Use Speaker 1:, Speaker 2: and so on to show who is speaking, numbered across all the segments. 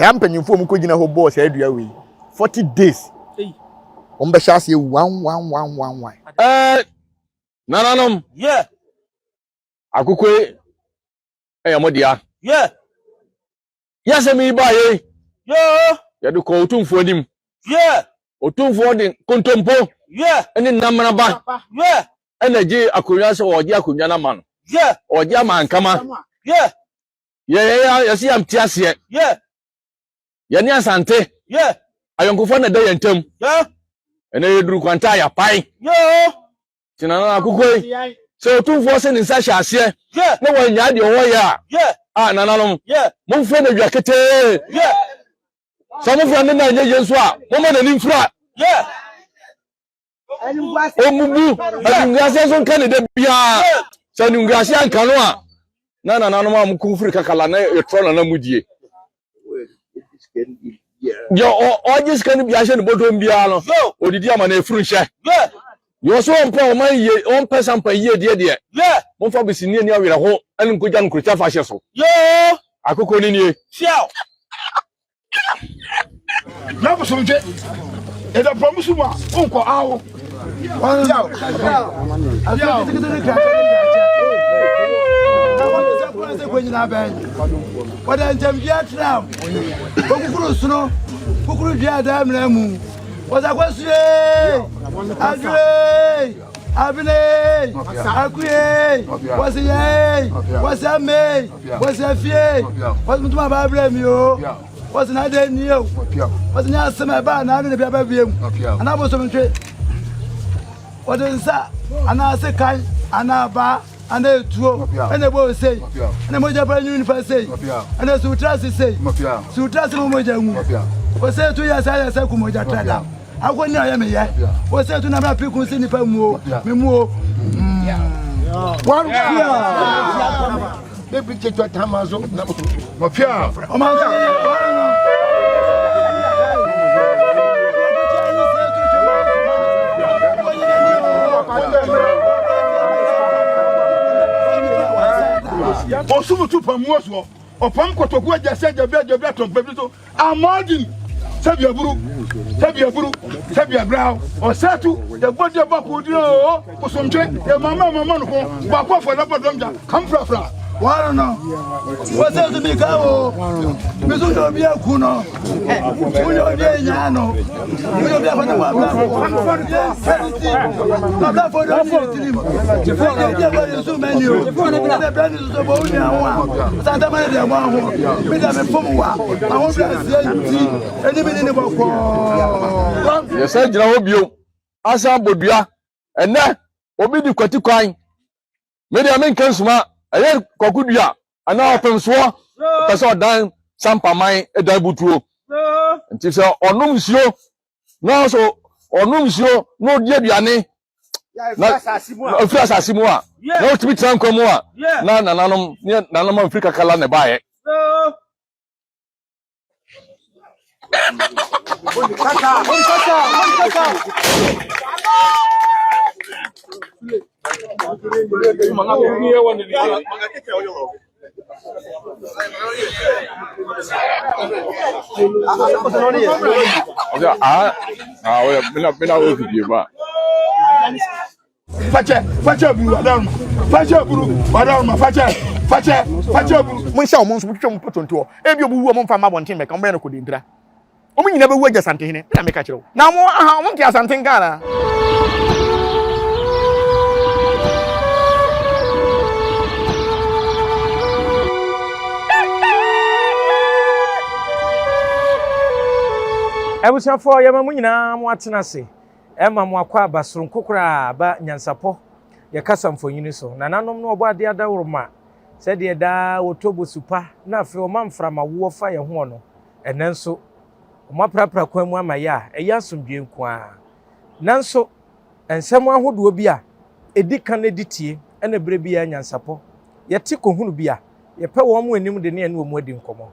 Speaker 1: Saa mpanyinfoɔ a wɔkɔgyina hɔ bɔɔ saa dua wei 40 days wɔn bɛhyɛ aseɛ one one one one one.
Speaker 2: Ɛɛ nananom.
Speaker 3: Yeah.
Speaker 2: Akokoe ɛyɛ mo dea.
Speaker 3: Yeah.
Speaker 2: Yɛ asɛm yi baa yei.
Speaker 3: Yoo.
Speaker 2: Yɛde kɔɔ Otumfoɔ anim.
Speaker 3: Yeah.
Speaker 2: Otumfoɔ de nkontompo.
Speaker 3: Yeah.
Speaker 2: Ne nnamraba.
Speaker 3: Yeah.
Speaker 2: Ɛna gye akonnwa sɛ ɔregye akonnwa no ama no.
Speaker 3: Yeah.
Speaker 2: Ɔregye ama Ankama.
Speaker 3: Yeah.
Speaker 2: Yɛ yɛ yɛsi yɛn te aseɛ.
Speaker 3: Yeah.
Speaker 2: Yɛne Asante.
Speaker 3: Yeah.
Speaker 2: Ayɔnkofa na ɛda yɛn ntam.
Speaker 3: Yeah.
Speaker 2: Ɛnɛ yɛduru kwanta a yɛapae.
Speaker 3: Yoo.
Speaker 2: Tena na akokɔ yi. Sɛ Otumfoɔ sɛ ne nsa hyɛ aseɛ.
Speaker 3: Yeah.
Speaker 2: Na wɔnyaa deɛ ɔwɔ yɛ a.
Speaker 3: Yeah.
Speaker 2: A nananom.
Speaker 3: Yeah.
Speaker 2: Momfrɛ no adwa ketee.
Speaker 3: Yeah.
Speaker 2: Sɛ mofrɛ no na ɛnyɛ yie nso a, momma n'ani mfira.
Speaker 3: Yeah.
Speaker 2: Ɔmmubu animguaseɛ nso nka ne da biara. Sɛ animguaseɛ anka no a, na nananom a moko firi kakala na yɛtrɔ nana mu die. Deɛ ɔgye sika no bi ahyɛ ne bɔtɔm biara no, ɔdidi ama no afuru nhyɛ. Deɛ ɔsɛ ɔmpɛ ɔman yie, ɔmpɛ sampa yie deɛ deɛ, momfa besinie ne awerɛho ne nkogya no kurokya fa hyɛ so. Akoko no nie.
Speaker 4: Na bosomtwe ɛda pɔm so mu a wonkɔ awo.
Speaker 5: Wɔde nkyɛmdua tram okukuru sono kukuru dua da mmerɛ mu wɔsakɔsue adwee abene akue wɔseyɛe wɔsɛmee Wɔsi afie, wɔsi mutum aba abirɛ mi o, wɔsi na adi ni o, wɔsi nyɛ asɛm ɛba na adi ne bi aba bie mu, anaa bosom ntwe, wɔde nsa anaa sekan anaa ba anaa etuo ɛna ɛbɔ osei, ɛna mogya pa nyini nipa sei, ɛna sutra ase sei, sutra ase mo mogya ngu, osei tu yɛ sɛ yɛ sɛ kum mogya tra da. Akɔ ni ɔyɛ me yɛ. Ose tu na mra piku si nipa mu o, me mu o.
Speaker 4: One fear. Baby checho tamazo. Mafia. Ɔsum tu pam mu ɔsoɔ ɔpam kotoku agya sɛ gyabi agyabi atɔmpɛ bi so Amɔɔden, sɛbi aburu, sɛbi aburu, sɛbi abraw, ɔsatu, yɛbɔ deɛ bɔ ko dino o, bosomtwe, yɛ mama mama no ko, baako afɔ na bɔ dɔm gya, kam frafra.
Speaker 5: Wɔn no, wɔsɛ so mi ka o, mi so yɛ obi aku no, woyɛ obi enya no, woyɛ obi afɔ ne mu abira fo, yɛ nsɛn ti, abira fo de ɔni yɛ tirim, yɛ di ɛbɔ yɛ so mɛ ni o, ɛna bɛ ni soso bɔ wo nua ho a, santama ne deɛ bɔ ho, mi deɛ mi fom wa. Ahobrɛaseɛ nti, ɛne me ne ne bɔkɔɔ.
Speaker 2: Yɛsan gyina hɔ bio asan abɔ dua. Ɛnnɛ, obi di kwati kwan. Me deɛ menka nsuma, ɛyɛ kwaku dua anaa ɔpemsoɔ pɛ sɛ ɔdan sampaman dan butuo. Nti sɛ ɔnom nsuo na so ɔnom nsuo na ɔdi aduane na ɔfiri asase mu a na ɔtumi tena nkwa mu a na nananom ne nananom amfiri kakala na ɛbaeɛ. Ah, ah, mina mina wo fidie ba.
Speaker 4: Fakyɛ, fakyɛ buru wadaroma, fakyɛ buru wadaroma, fakyɛ, fakyɛ, fakyɛ buru.
Speaker 1: Monhyɛ wɔn nso, montwitwa wɔn mpɔtɔntoɔ. Ebi wɔn wu a, wɔmfa mma abɔnten mmɛka, wɔbɛyɛ no kodentira. Wɔn nyinaa bɛwu agya Asantehene, me na meka kyerɛ wo. Na wɔn, aha, wɔn nte Asante nka anaa?
Speaker 6: Abusuafoɔ, yɛma mo nyinaa mo atena ase. Ɛma mo akwaaba soronko koraa ba nyansapɔ yɛ kasa mfonini so. Nananom no ɔbɔ adeɛ adaworoma sɛdeɛ daa wɔtɔ bosu pa na afei wɔma mframa woɔ fa yɛn hoɔ no, ɛnnɛ nso wɔaprapra kwan mu ama yɛ a ɛyɛ asomdwoeɛ nko ara. Nanso nsɛm ahodoɔ bi a ɛdi kan di tie na berɛ biara nyansapɔ yɛte kɔhunu bi a yɛpɛ wɔn anim de ne yɛne wɔn adi nkɔmmɔ.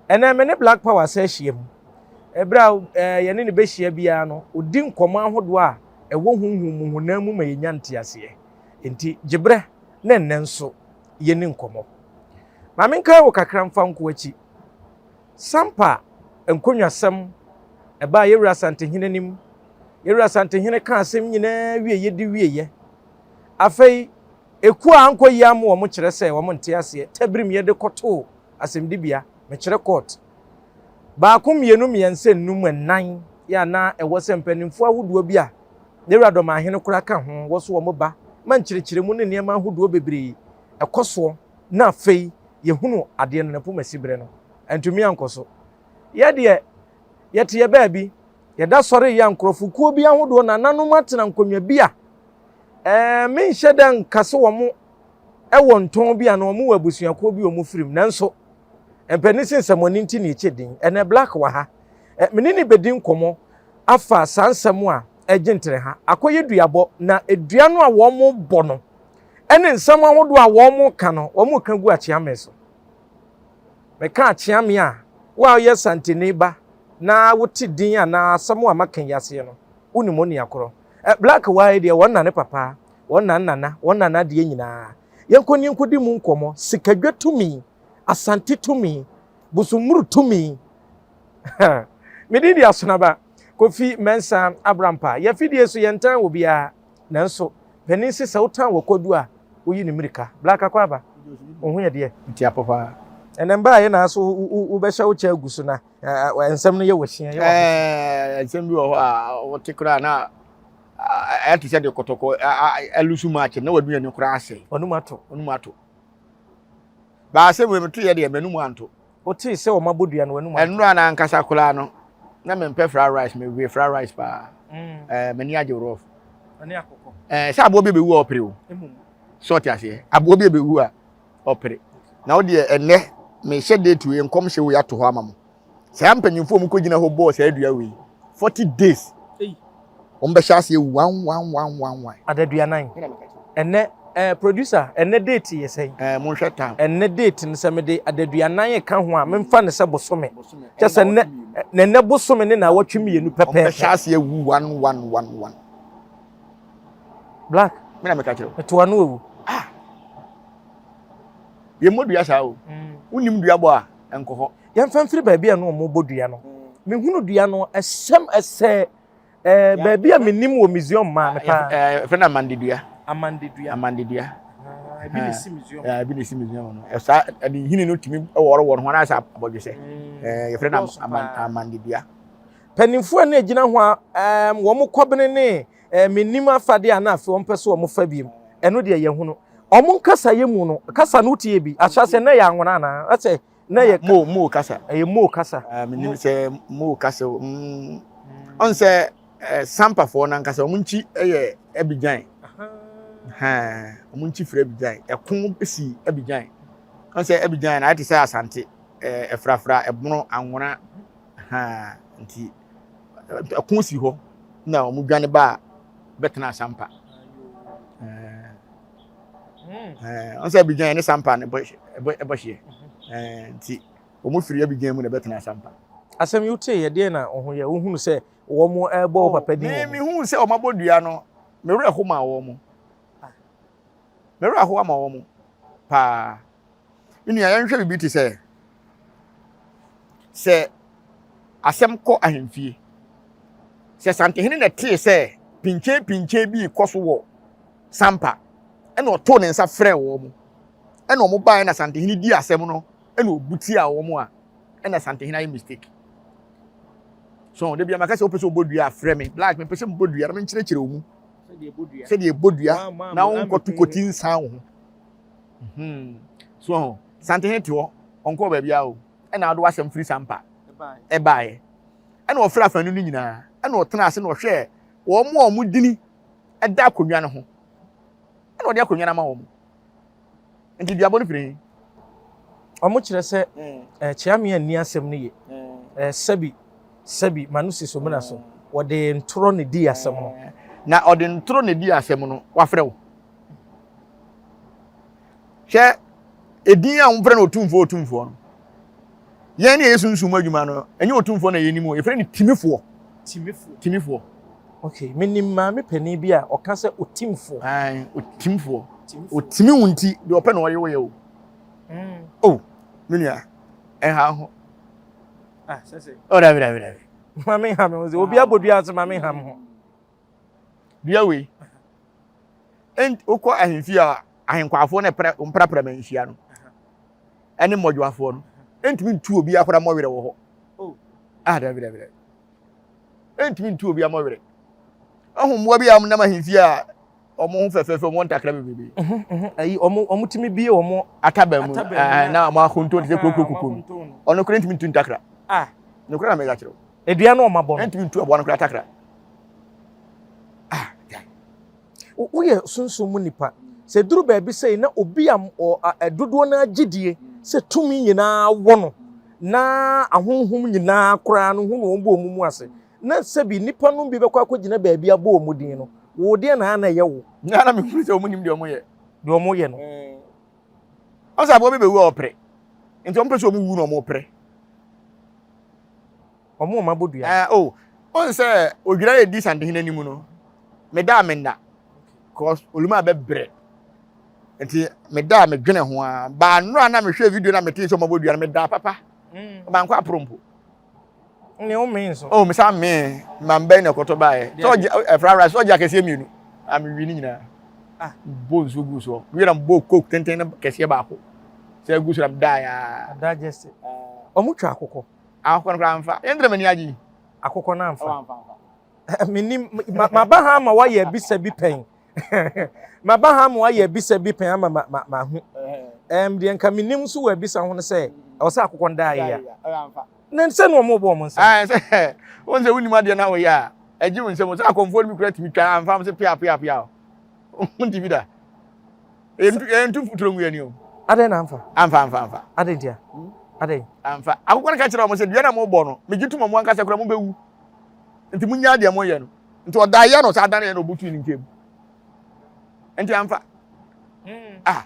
Speaker 6: Ɛnnɛ me ne Black Power asan ahyia mu. Bere a yɛne no behyia biara no, odi nkɔmmɔ ahodoɔ a ɛwɔ honhom mu honam mu ma yɛnya nteaseɛ. Enti gye berɛ na ɛnnɛ nso yɛnni nkɔmmɔ. Ma menkae wo kakra mfa nko akyi. Sampa nkonnwasɛm ɛbaa Yɛwura Asantehene anim. Yɛwura Asantehene kaa asɛm nyinaa wieɛ de wieɛ. Afei, ekuo a ankɔ yie amma wɔn kyerɛ sɛ wɔn nte aseɛ. Tabirim yɛde kɔtoo asɛmdibea, mekyerɛ court. Baako, mmienu, mmiɛnsa, nnum, nnan yɛ a na ɛwɔ sɛ mpanimfoɔ ahodoɔ bi a Yɛwura Dɔmahene koraa ka ho wɔ so wɔn ba ma nkyerɛkyerɛmu ne nneɛma ahodoɔ bebree ɛkɔ soɔ na afei yɛhunu adeɛ no n'apomasi berɛ no antumi ankɔ so. Yɛ deɛ yɛte yɛ baabi, yɛda sɔre yɛ a nkurɔfokuo bi ahodoɔ nananom atena nkonnwa bi a ɛɛ menhyɛ da nka sɛ wɔn wɔ ntɔn bi anaa wɔn wɔ abusuakuo bi wɔn firim nanso mpanin se nsɛmɔni nti na ɛkyɛ din. Ɛnɛ Black wɔ ha. Me ne ne bɛdi nkɔmmɔ afa saa nsɛm a ɛgye ntere ha akɔyɛ duabɔ na dua no a wɔn bɔ no ɛne nsɛm ahodoɔ a wɔn ka no wɔn ka gu akyeame so. Meka akyeame a wo a woyɛ Santini ba na wote din anaa asɛm a maka yi aseɛ no wonim onua korɔ. Black waa yi deɛ wɔn na ne papa, wɔn na ne nana, wɔn na n'adeɛ nyinaa. Yɛnkɔ ne yɛnkɔdi mu nkɔmmɔ. Sikadwa tumi, Asante tumi, Bosommuru tumi. Me din de Asonaba Kofi Mensah Abrampa. Yɛafidie so yɛntan obiara, nanso panin se sɛ wotan w'akwadu a, woyi ne mmirika. Black Akwaaba, wo ho yɛ deɛ?
Speaker 1: Nti apɔ paa.
Speaker 6: Ɛnɛ mbaa yɛ na so wobɛhyɛ wo kyɛ agu so na nsɛm no yɛ wɔ hyia.
Speaker 1: Ɛɛ nsɛm bi wɔ hɔ a wote koraa na ɛyɛ te sɛ de kɔtɔkɔ alusu match na waduane koraa asɛe.
Speaker 6: Ɔnum ato.
Speaker 1: Ɔnum ato. Baasɛ wei meto yɛ deɛ m'anum anto.
Speaker 6: Wotee sɛ wɔn abɔ dua no w'anum
Speaker 1: anto. Ɛnora na ankasa koraa no na mempɛ fried rice mewe fried rice paa. Ɛɛ m'ani agye rough.
Speaker 6: Ɛne akɔkɔ.
Speaker 1: Ɛɛ sɛ aboɔ bi bɛwu a ɔpere o. Sɛ ɔte aseɛ aboɔ bi bɛwu a ɔpere. Na wo deɛ ɛnɛ mehyɛ date wei nkɔmhyɛ wei ato hɔ ama mo. Saa mpanyinfoɔ a wɔkɔgyina hɔ bɔɔ saa dua wei 40 days wɔn bɛhyɛ aseɛ one one one one one.
Speaker 6: Adaduanan. Ɛnɛ ɛɛ eh, producer ɛnɛ date yɛ sɛn?
Speaker 1: Ɛɛ eh, monhwɛ time.
Speaker 6: Ɛnɛ date no sɛ mede adaduanan ka ho a memfa no sɛ bosome. Kyɛ sɛ nnɛ na ɛnɛ bosome ne na awɔtwe mmienu pɛpɛɛpɛ.
Speaker 1: Wɔn bɛhyɛ aseɛ wu one one one one.
Speaker 6: Black.
Speaker 1: Mi na meka kyerɛ wo.
Speaker 6: Ɛto ano ewu.
Speaker 1: Ah. Yɛn mmɔ dua saa o. Wonim dua bɔ a ɛnkɔ hɔ.
Speaker 6: Yɛmfa mfiri baabi a na wɔbɔ dua no. Mehunu dua no ɛsɛm ɛsɛ ɛɛ baabi a menim wɔ museum maa me paa.
Speaker 1: Ɛɛ fɛn na amandedua.
Speaker 6: Amandedua.
Speaker 1: Amandedua.
Speaker 6: Ebi na esi museum.
Speaker 1: Ɛɛ ebi na esi museum no. Ɛsa ɛde nhini no tumi wɔrɔwɔrɔ ho anaasɛ abɔdwesɛ. Ɛɛ yɛfrɛ no amandedua.
Speaker 6: Mpanimfoɔ a na egyina hɔ a ɛɛm wɔn kɔbene ne ɛɛ menim afadeɛ a na afei wɔn pɛ so wɔn fa biem. Ɛno deɛ yɛhunu. Wɔn nkasayɛ mu no kasa no wotie bi ahyɛaseɛ na ɛyɛ anwona anaa ɛsɛ na yɛ
Speaker 1: mo mo kasa
Speaker 6: ɛyɛ mo kasa
Speaker 1: ah menim sɛ mo kasa o mm ɔn sɛ eh, sampafoɔ no ankasa wɔn nkyi yɛ abidjan ha wɔn nkyi firi abidjan ɛko si abidjan ɔn sɛ abidjan na ayɛ te sɛ asante eh, ɛfrafra ɛbono anwona ha nti ɛko si hɔ na wɔn dwane ba bɛtena sampa eh, Ɔn sɛ Abidjan ne Sampa no bɔ hyeɛ nti wɔn firi Abidjan mu na ɛbɛtena Sampa.
Speaker 6: Asɛm yi wotee yɛ deɛ na ɔho yɛ wohunu sɛ wɔn ɛrebɔ wo papa din wɔ
Speaker 1: ho? Me mehuu sɛ wɔn abɔ dua no me werɛ ho maa wɔn. Me werɛ ho ama wɔn paa. Me nua yɛnhwɛ biribi te sɛ sɛ asɛm kɔ ahemfie sɛ Santehene na ɛtee sɛ pinkyen pinkyen bi rekɔ so wɔ Sampa, ɛna ɔtoo ne nsa frɛɛ wɔn. Ɛna wɔn baeɛ na Santehene di asɛm no, ɛna ɔbu tiaa wɔn a, ɛna Santehene ayɛ mistake. So, da bia maka sɛ wopɛ sɛ wobɔ dua a, frɛ me. Black, mepɛ sɛ mebɔ dua na menkyerɛkyerɛ wo mu. Sɛdeɛ ɛbɔ dua na wonkɔto kɔti nsan wo ho. Hmm. So, Santehene te hɔ, ɔnkɔɔ baabiara o. Ɛna ɔde w'asɛm firi Sampa ɛbaeɛ. Ɛna ɔfrɛ afanu no nyinaa, ɛna ɔtena ase na ɔhwɛɛ wɔn a wɔn dini ɛda akonnwa no ho ɛna ɔde akonnwa no ama wɔn nti duabɔ no firi he.
Speaker 6: Wɔn kyerɛ sɛ ɛɛ Kyeame anni asɛm no ye ɛɛ sɛbi sɛbi ma no si so mena so wɔde ntorɔ na edii asɛm no.
Speaker 1: Na ɔde ntorɔ na edii asɛm no wafrɛ wo hwɛ edin a wɔfrɛ no otumfoɔ otumfoɔ no Yɛn ne yɛyɛ sunsum mu adwuma no, ɛnyɛ otumfoɔ na yɛnim o, yɛfrɛ no timifoɔ.
Speaker 6: Timifoɔ.
Speaker 1: Timifoɔ.
Speaker 6: Okay, menim maame panin bi a ɔka sɛ otimfoɔ.
Speaker 1: Ae, otimfoɔ. Otimi wo nti, deɛ ɔpɛ na ɔyɛ wo yɛ o. Mm. Oh, me nua, ɛha ho.
Speaker 6: Ah, sɛ.
Speaker 1: Oh, dabi dabi dabi.
Speaker 6: Ma me ha me ho sɛ obi abɔ dua ase ma me ha me ho.
Speaker 1: Dua wei. Ent wokɔ ahemfie a ahenkwafoɔ no pra mprapra ma nhyia no. Ɛne mmɔdwoafoɔ no. Entumi ntu obi akora mmɔwerɛ wɔ hɔ.
Speaker 6: Oh.
Speaker 1: Ah, dabi dabi dabi. Entumi ntu obi amɔwerɛ. Ɔho mmoa bi a wɔnam ahemfie a wɔn ho fɛfɛɛfɛ wɔn ntakra bebrebe.
Speaker 6: Ayi wɔn wɔn tumi bie wɔn.
Speaker 1: Ataba mu na wɔn ahonto te sɛ kurokuro kukuo no. Ɔno kura ntumi ntu ntakra.
Speaker 6: Ah.
Speaker 1: Nokura na mɛka kyerɛ wo.
Speaker 6: Edua no wɔn abɔ no.
Speaker 1: Ntumi ntu aboa no kura takra. Ah, gya.
Speaker 6: Woyɛ sunsun mu nipa. Sɛ duru baabi sɛ na obi a dodoɔ no agye die sɛ tumi nyinaa wɔ no na ahonhom nyinaa koraa no ho na wɔn bɔ wɔn mu ase na sɛbi nnipa nom bi bɛkɔ akɔgyina baabi abɔ wɔn din no, wo deɛ na na ɛyɛ wo.
Speaker 1: Na na mehunu sɛ wɔn nim deɛ wɔn yɛ.
Speaker 6: Deɛ wɔn yɛ no.
Speaker 1: Wɔn sɛ aboa bi bɛwu a ɔpere. Nti wɔn pɛ sɛ wɔn wu na wɔn pere.
Speaker 6: Wɔn wɔn abɔ dua.
Speaker 1: Ɛɛ o, wɔn sɛ odwira yɛ di santehene anim no, meda a menda. Cause oluma bɛbrɛ. Nti meda a medwene ho a, baa nnora na mehwɛ video na mete sɛ wɔn abɔ dua no, meda papa.
Speaker 6: Mm.
Speaker 1: Bankɔ aporo mpo.
Speaker 6: Ne wo mee nso.
Speaker 1: Oh, mesa mee. Ma mbɛn na ɛkɔtɔ baeɛ. Sɛ ɔgye ɛfra rice, ɔgye akɛseɛ mmienu. A mewie ne nyinaa.
Speaker 6: Ah.
Speaker 1: Bɔ nsuo gu soɔ. Wie na bɔ coke tenten no kɛseɛ baako. Sɛ egu so na medaa yaa.
Speaker 6: Digest. Ɔmo twa akokɔ.
Speaker 1: Akokɔ no koraa mfa. Yɛn tena m'ani agye yi.
Speaker 6: Akokɔ no amfa. Menim maba ha ama wayɛ abisa bi pɛn. Maba ha ama wayɛ abisa bi pɛn ama ma ma mahu. Ɛm deɛ nka menim nso wɔ abisa ho no sɛ ɛwɔ sɛ akokɔ no daa yɛ a. Na sɛ na wɔn bɔ wɔn nsam.
Speaker 1: Ɛɛ sɛ wɔn sɛ wonim adeɛ na wɔyɛ a ɛgye wɔn nsam sɛ akɔmfoɔ no bi kura tumi twa amfa sɛ pia pia pia o. Wɔn ti bi da. Ɛntu mfuturo ngu ani o.
Speaker 6: Adɛn na amfa?
Speaker 1: Amfa amfa amfa.
Speaker 6: Adɛn ntia? Adɛn?
Speaker 1: Amfa. Akokɔ no ka kyerɛ wɔn sɛ dua na mobɔ no megye tom mo ankasa kura mobɛwu. Nti munya deɛ moyɛ no. Nti ɔda yɛ no saa dan yɛ no obutu ne nkyɛn mu. Nti amfa.
Speaker 6: Hmm.
Speaker 1: Ah.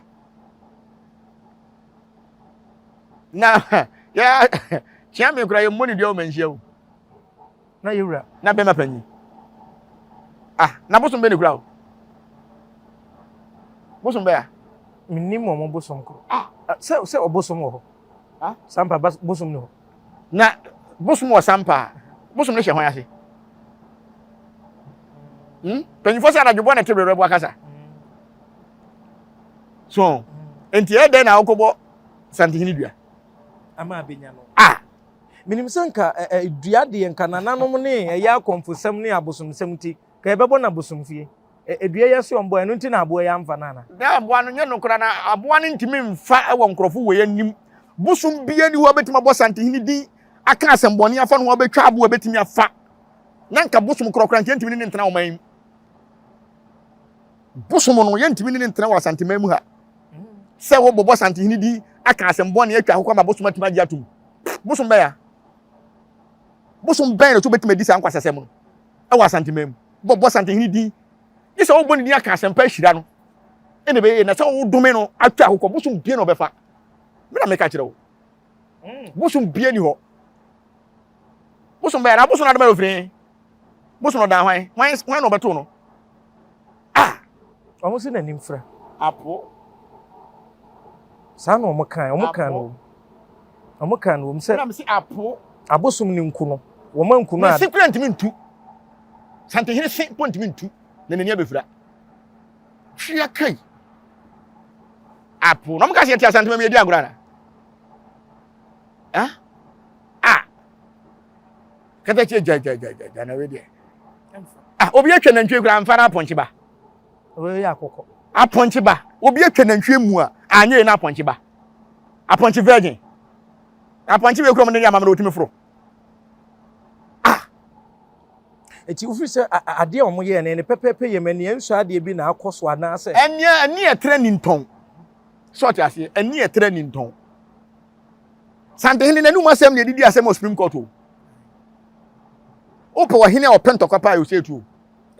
Speaker 1: Na yɛ kyea me kura yɛ mmɔ ne dua wɔ manhyia o.
Speaker 6: Na yɛ wura.
Speaker 1: Na bɛma panyin. Ah, na bosom bɛ ne kura o. Bosom bɛ ya.
Speaker 6: Menim wɔn bosom koro.
Speaker 1: Ah,
Speaker 6: sɛ sɛ ɔbosom wɔ hɔ.
Speaker 1: Ah,
Speaker 6: sampa bosom ne hɔ.
Speaker 1: Na bosom wɔ sampa a, bosom no hyɛ hwan ase? Hmm? Panyinfoɔ sɛ anadwo bɔ na ɛte brɛbrɛ bo akasa. So, nti ɛyɛ dɛn na wokɔbɔ santehene dua?
Speaker 6: Ama abenya no.
Speaker 1: Ah!
Speaker 6: Menim sɛ nka dua deɛ nka nananom ne ɛyɛ akɔmfosɛm ne abosomsɛm nti, ka yɛbɛbɔ no abosomfie. Dua yi ase ɔmbɔ, ɛno nti na aboa yi amfa no ana?
Speaker 1: Na aboa no nyɛ no koraa na aboa no ntumi mfa wɔ nkurɔfo wei anim. Bosom biara ni hɔ a obetumi abɔ Santehene din aka asɛmbɔne afa no ho abetwa aboa betumi afa. Na nka bosom korɔkorɔ nka yɛntumi ne ne ntena ɔman yi mu. Bosom no yɛntumi ne ne ntena wɔ Asanteman mu ha. Sɛ wɔbɔbɔ Santehene din aka asɛmbɔne atwa akokɔ ama bosom atumi agye atom. Bosom bɛn a? Bosom bɛn na so betumi adi saa nkwasasɛm no wɔ Asanteman mu? Bɔbɔ Santehene din. Gye sɛ wobɔ ne din aka asɛmpa ahyira no ɛna ɛbɛyɛ na sɛ wodome no atwa akokɔ bosom bie na ɔbɛfa. Me na meka kyerɛ wo. Bosom bie ni hɔ. Bosom bɛyɛ na bosom na adoma yɛ ofiri. Bosom na ɔdan hwan? Hwan hwan na ɔbɛto no? Ah!
Speaker 6: Wɔn si n'anim fira.
Speaker 1: Apo.
Speaker 6: Saa na wɔn kan, wɔn kan no wɔm. Wɔn kan no wɔm sɛ.
Speaker 1: Na mesi apo.
Speaker 6: Abosom ne nku no. Wɔn anku no a.
Speaker 1: Na se kura ntumi ntu. Santehene se mpo ntumi ntu na n'ani abɛfira. Twia kai. Apo. Na wɔn ka sɛ yɛte Asante ma mi yɛdi agorɔ ana? Ah? Ah! Kata kyerɛ gya gya gya gya na wei deɛ. Ah, obi atwa nantwie koraa mfa na apɔnkye ba.
Speaker 6: Wei yɛ akokɔ.
Speaker 1: Apɔnkye ba. Obi atwa nantwie mu a, anyɛ yɛ na apɔnkye ba. Apɔnkye virgin. Apɔnkye wei kura mu ne amammerɛ otumi foro. Ah!
Speaker 6: Eti wofiri sɛ adeɛ a wɔn yɛɛ no ne pɛpɛɛpɛ yɛ mu ɛnea nsɔ adeɛ bi na akɔ so anaasɛ.
Speaker 1: Ɛnea ɛni ɛtrɛ ni ntɔn. Sɛ ɔte aseɛ, ɛni ɛtrɛ ni ntɔn. Santehene n'anum asɛm na ɛdidi asɛm wɔ Supreme Court o. Wopɛ ɔhene a ɔpɛ ntɔkwa paa yɛ Osei o.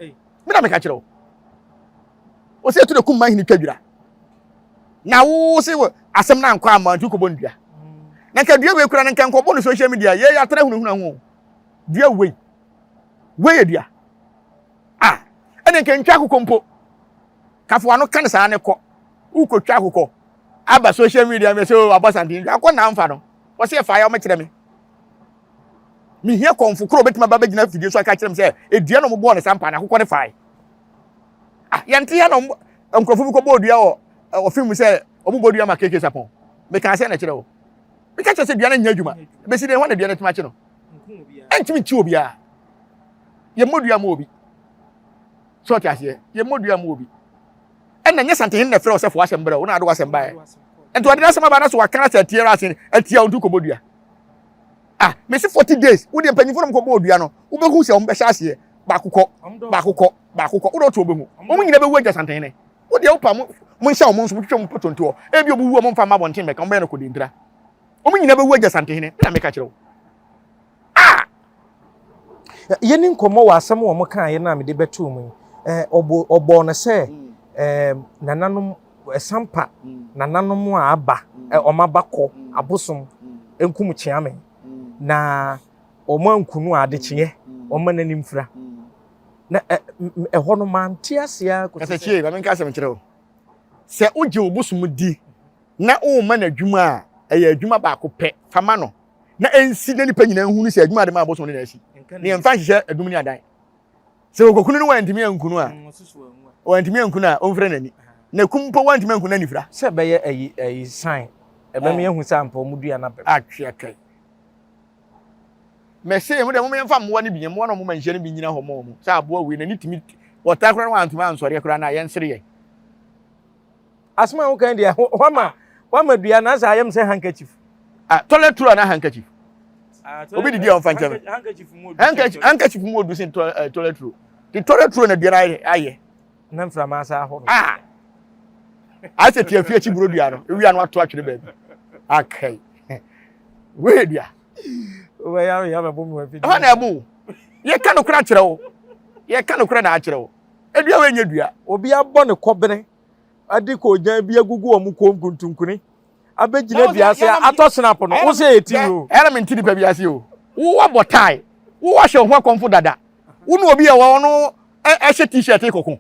Speaker 1: Me na meka kyerɛ wo. Osei tu na kum man hene twa dwira. Na wo se asɛm no ankɔ ama nti wokɔbɔ no dua. Na nka dua wei kura no nka nkɔbɔ no social media yɛ yɛatena hunahuna ho. Dua wei. Wei yɛ dua. Ah, ɛne nka ntwa akokɔ mpo. Kafoa no ka no saa ne kɔ. Wokɔtwa akokɔ. Aba social media me sɛ oh, abɔ santen. Akɔ na amfa no. Wɔse ɛfa yɛ ɔmɛkyerɛ me. Mehia kɔmfo koro obetumi aba bɛgyina afidie so aka kyerɛ me sɛ edua na wɔbɔɔ ne sampa na akokɔ ne fae. Ah, yɛnte ha na nkurɔfo bi kɔbɔɔ dua wɔ ɔfin mu sɛ wɔbɔ dua ma KK Sapɔn. Mekaa sɛ na kyerɛ wo. Meka kyerɛ sɛ dua no nyɛ adwuma. Bɛsi dɛn hɔ na dua no atumi akye no? Ɛntumi nkye obiara. Yɛmmɔ dua ma obi. Sɛ ɔte aseɛ, yɛmmɔ dua ma obi. Ɛna nyɛ santehene na ɛfrɛ wo sɛ fo asɛm brɛ wo na ade w'asɛm baeɛ. Nti ɔde n'asɛm aba na so waka sɛ atia ase atia wo nti kɔbɔ dua. Ah, mesi 40 days. Wo deɛ mpanyinfoɔ nom kɔbɔ dua no, wobɛhu sɛ wɔn bɛhyɛ aseɛ baako kɔ, baako kɔ, baako kɔ. Wode ɔto wobɛhu. Wɔn nyinaa bɛwu agya santehene. Wo deɛ wopa mo mo nhyɛ wɔn nso motwitwa wɔn potontoɔ. Ebi obi wu a momfa mma abɔnten mmɛka, wɔbɛyɛ no kodentira. Wɔn nyinaa bɛwu agya santehene. Me na meka kyerɛ wo. Ah!
Speaker 6: Yɛni nkɔmmɔ wɔ asɛm wɔn kaeɛ no a mede bɛtoo mu yi. Ɔbɔ ɔbɔɔ no sɛ nananom ɛsampa nananom a aba wɔn aba kɔ abosom nkum kyeame na wɔn ankunu a adekyeɛ wɔn ma n'anim fira. Na ɛhɔ no mante aseɛ ara kɔsi sɛ.
Speaker 1: Kasakyie, ma menka asɛm nkyerɛ wo. Sɛ wogye wo bosom di na woma no adwuma a, ɛyɛ adwuma baako pɛ, fa ma no na ɛnsi na nipa nyinaa nhunu sɛ adwuma a de ma abosom no na asi. Ne yɛmfa nhyehyɛ adum ne adan. Sɛ okokunu no wantumi ankunu a, wantumi ankunu a, ɔmfira n'ani. Na kum mpo wantumi ankunu n'ani fira.
Speaker 6: Sɛ ɛbɛyɛ ayi ayi sign, ɛbɛma yɛahu sɛ ampa wɔn dua no abam.
Speaker 1: Atweatwɛn. Mese mo deɛ mom yɛmfa mmoa no bi, mmoa no ɔmo ma nhyia no bi nyina hɔ ma ɔmo. Sɛ aboa wei n'ani tumi wɔtaa koraa na wantumi ansɔreɛ koraa na yɛnsere yɛn.
Speaker 6: Asɛm a woka deɛ wama wama dua na asɛ ayɛ me sɛ handkerchief.
Speaker 1: Ah, toilet roll anaa handkerchief? Ah, Obi didi a ɔmfa nkyɛn me.
Speaker 6: Handkerchief mu odu.
Speaker 1: Handkerchief mu odu sen eh, toilet roll. The toilet roll na dua no ayɛ.
Speaker 6: Na mframa asa ahorow.
Speaker 1: Ah! Ayɛ sɛ tiafi akyi buro dua no, ewia no ato atwere baabi. Akai. Wei dua.
Speaker 6: Wobɛyɛ ayɛ abɛbɔ mu afidie.
Speaker 1: Ɛhɔ na ɛbo wo. Yɛka nokorɛ akyerɛ wo. Yɛka nokorɛ na akyerɛ wo. Edua wei nyɛ dua.
Speaker 6: Obi abɔ ne kɔbene de koogyan bi agugu wɔn kɔn kuntunkuni abɛgyina dua ase atɔ snap no, wo sɛ ɛyɛ TV o.
Speaker 1: Ɛyɛ na mente nipa bi ase o. Wo abɔ tie, wo ahyɛ wo ho akɔmfo dada. Wo ne obi a ɔno ɛhyɛ t-shirt kɔko.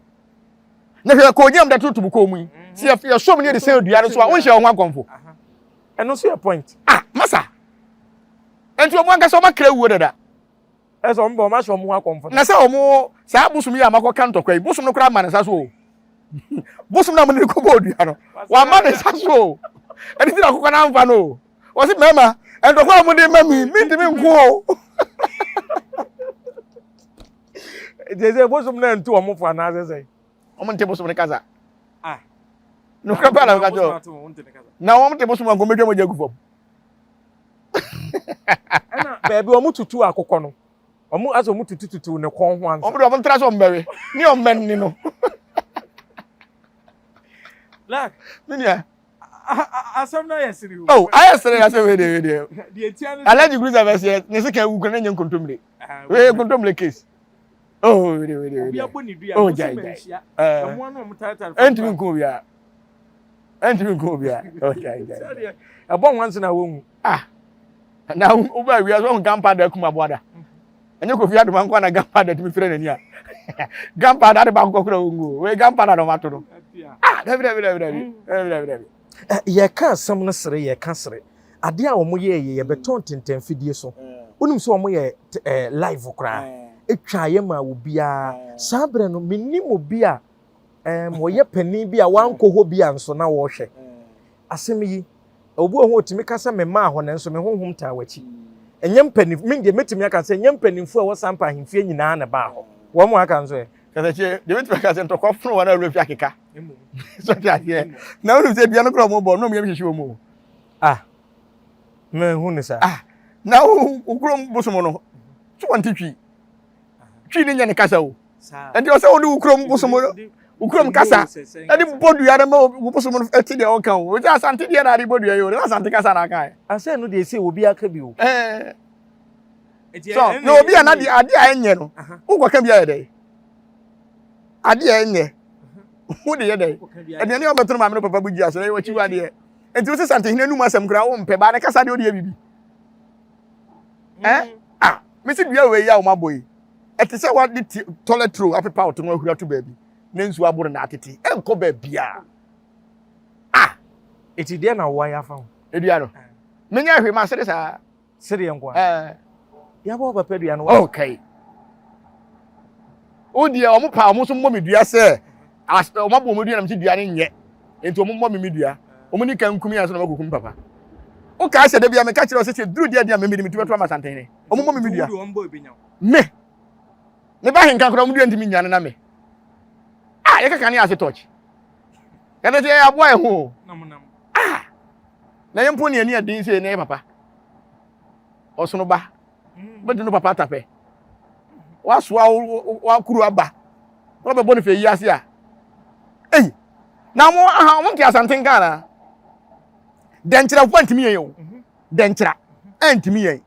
Speaker 1: Na hwɛ koogyan mu da toto kɔn mu yi. Sɛ yɛsɔ mu ne yɛde sɛn dua no so a, wonhyɛ wo ho akɔmfo.
Speaker 6: Ɛno nso yɛ point.
Speaker 1: Ah, masa. Nti wɔn ankasa wɔn akra wuo dada.
Speaker 6: Ɛsɛ wɔn bɛ wɔn ahyɛ wɔn ho akɔmfo.
Speaker 1: Na sɛ wɔn saa bosom yi a makɔka ntɔkwa yi, bosom no koraa ma ne nsa so o. Bosom no a mo ne kɔbɔ odua no, wama ne nsa so o. Ɛne ti na akokɔ no amfa no o. Wɔsi mmarima, ntɔkwa a wɔde ma mi, mintumi nko o.
Speaker 6: Nti sɛ bosom no antu wɔn fo anaasɛ sɛ?
Speaker 1: Wɔn nte bosom no kasa. Ah. Nokura paa na meka kyerɛ Na wɔn te bosom anko mɛtwa mogya gu fam.
Speaker 6: Ɛna baabi wɔn tutu akokɔ no. Wɔn asɛ wɔn tutu tutu ne kɔn ho ansa.
Speaker 1: Wɔn de wɔn ntra so wɔn bɛwe ne wɔn bɛnni no.
Speaker 6: Black.
Speaker 1: Me nua.
Speaker 6: Asɛm no ayɛ sere o.
Speaker 1: Oh, ayɛ sere asɛm wei deɛ wei deɛ. Deɛ tia no. Alhaji Guruza bɛ seɛ ne sika ewu kura ne nye nkontomire. Wei nkontomire case. Oh, wei deɛ wei deɛ wei deɛ.
Speaker 6: Obi abɔ ne dua.
Speaker 1: Oh, gyae gyae.
Speaker 6: Ɛmoa no ɔmo taretare.
Speaker 1: Ɛntumi nko obiara. Ɛntumi nko obiara. Oh, gyae gyae.
Speaker 6: Sɛdeɛ ɛbɔ nwansi na wɔnwu.
Speaker 1: Ah, na wobaa wiase wɔn grandpa kum aboa da. Ɛnyɛ Kofi Adoma nko na grandpa da tumi fira n'ani a. Grandpa da de baako kɔkora wɔn ngu. Wei grandpa da na ɔma to no. Ah, dabi dabi dabi dabi. Dabi dabi dabi.
Speaker 6: Yɛka asɛm no sere, yɛka sere. Adeɛ a wɔn yɛɛ yɛ yɛbɛtɔ ntentɛnfidie so. Wonim sɛ wɔn yɛ live koraa. Etwa yɛ ma obiara. Saa berɛ no, menim obi a wɔyɛ panin bi a wankɔ hɔ bi a nso na wɔrehwɛ. Asɛm yi, obi wɔ hɔ otumi ka sɛ memaa hɔ nanso me honhom taa w'akyi. Ɛnyɛ mpanimfoɔ, me deɛ mɛtumi aka sɛ ɛnyɛ mpanimfoɔ a ɛwɔ Sampa ahemfie nyinaa na ɛbaa hɔ. Wɔn mu aka nso ɛ.
Speaker 1: Kasakyie, deɛ mɛtumi aka sɛ ntɔkwa fono wɔn a wɔrefi akeka. So te aseɛ. Na wonim sɛ dua no koraa wɔn bɔ, na wɔn yam hyehye wɔn o.
Speaker 6: Ah, mehu ne saa.
Speaker 1: Ah, na wo kurom bosom no, so wɔn te twi. Twi ne nyɛ ne kasa o. Nti ɔsɛ wode wo kurom bosom no, wo kurom kasa ɛde bɔ dua no ma wo bosom no ɛte deɛ ɔka o. Sɛ asante deɛ na ade bɔ dua yi o, na asante kasa na aka ɛ.
Speaker 6: Asɛ no deɛ sɛ obi aka bi o.
Speaker 1: Ɛɛ. So na obi a na deɛ adeɛ a ɛnyɛ no, wokɔka bi ayɛ dɛ. Adeɛ a ɛnyɛ, wo de yɛ dɛ. Aduane a wɔbɛto no maame no papa bu gye aso na ɛyɛ wakyi adeɛ. Nti wo sɛ santehene anum asɛm koraa wompɛ baa ne kasa deɛ wode yɛ biribi. Ɛ ah, mesi dua wei yi a wɔabɔ yi. Ɛte sɛ wɔde ti toilet roll apepa wo to no ahuri ato baabi na nsuo aboro na atete. Ɛnkɔ baabiara. Ah!
Speaker 6: Eti deɛ na woayɛ afa ho?
Speaker 1: Edua no. Menyɛ hwee ma sere saa.
Speaker 6: Sereɛ nko
Speaker 1: ara.
Speaker 6: Yɛabɔ wo papa dua no.
Speaker 1: Okay. Wo deɛ wɔn pa wɔn nso mmɔ me dua sɛ wɔn abɔ wɔn dua na me ti dua no nyɛ. Nti wɔn mmɔ me me dua. Wɔn ni kan nkumi ansa na wɔn akɔkum papa. Wo kaa sɛ dabi a meka kyerɛ wo sɛ sɛ duru deɛ deɛ me de me ti bɛto ama Asantehene. Wɔn mmɔ me me dua. Me. Me ba henka koraa wɔn dua ntumi nnya no na me. Ah yɛka kanea ase torch. Yɛde sɛ yɛyɛ aboa yɛ ho o. Ah na yɛn mpo ne ani ɛden sɛ yɛn papa. Ɔsono ba. Bɛdi no papa atapɛ. Wasoa wakuru aba. Na ɔbɛbɔ no fɛ yi ase a. Ei na mo aha mo nte asante nka ana? Dɛnkyerɛfoɔ ntumi yɛn o. Dɛnkyerɛ ɛntumi yɛn.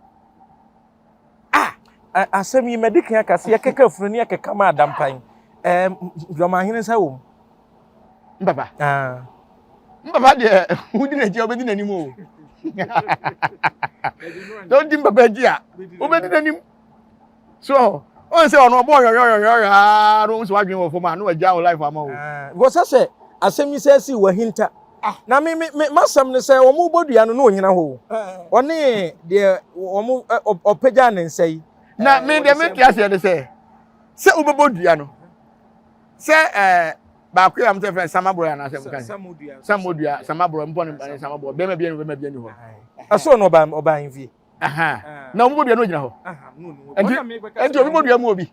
Speaker 6: Ah! Asɛm yi madi kan aka sɛ yɛkeka funu ne yɛkeka ma adampan. Ɛɛ Dwamahene nsa wɔ mu.
Speaker 1: Mpapa. Ah. Mpapa deɛ wodi n'akyi a wobɛdi n'anim o. Sɛ wodi mpapa akyi a wobɛdi n'anim. So ɔn sɛ ɔno ɔbɔ ɔyɔyɔyɔyɔ aa na ɔhu sɛ wadwene wɔ fam a na wagya wo life ama wo.
Speaker 6: Because sɛ asɛm yi sɛ si wahinta. Ah. Na me me me masɛm ne sɛ wɔn bɔ dua no na onyina hɔ o. Ɔne deɛ wɔn ɔpagya ne nsa yi.
Speaker 1: Na me deɛ me te aseɛ ne sɛ sɛ wobɛbɔ dua no sɛ ɛɛ baako yɛ a wɔn fɛ samaborɔ anaasɛ mo kan samodua samaborɔ mpɔ ne samaborɔ bɛrima bi ɛni bɛrima bi ɛni hɔ.
Speaker 6: Ɛso no ɔbaa ɔbaa ahemfie.
Speaker 1: Na wɔn bɔ dua no ogyina hɔ. Nti nti obi bɔ dua mu obi.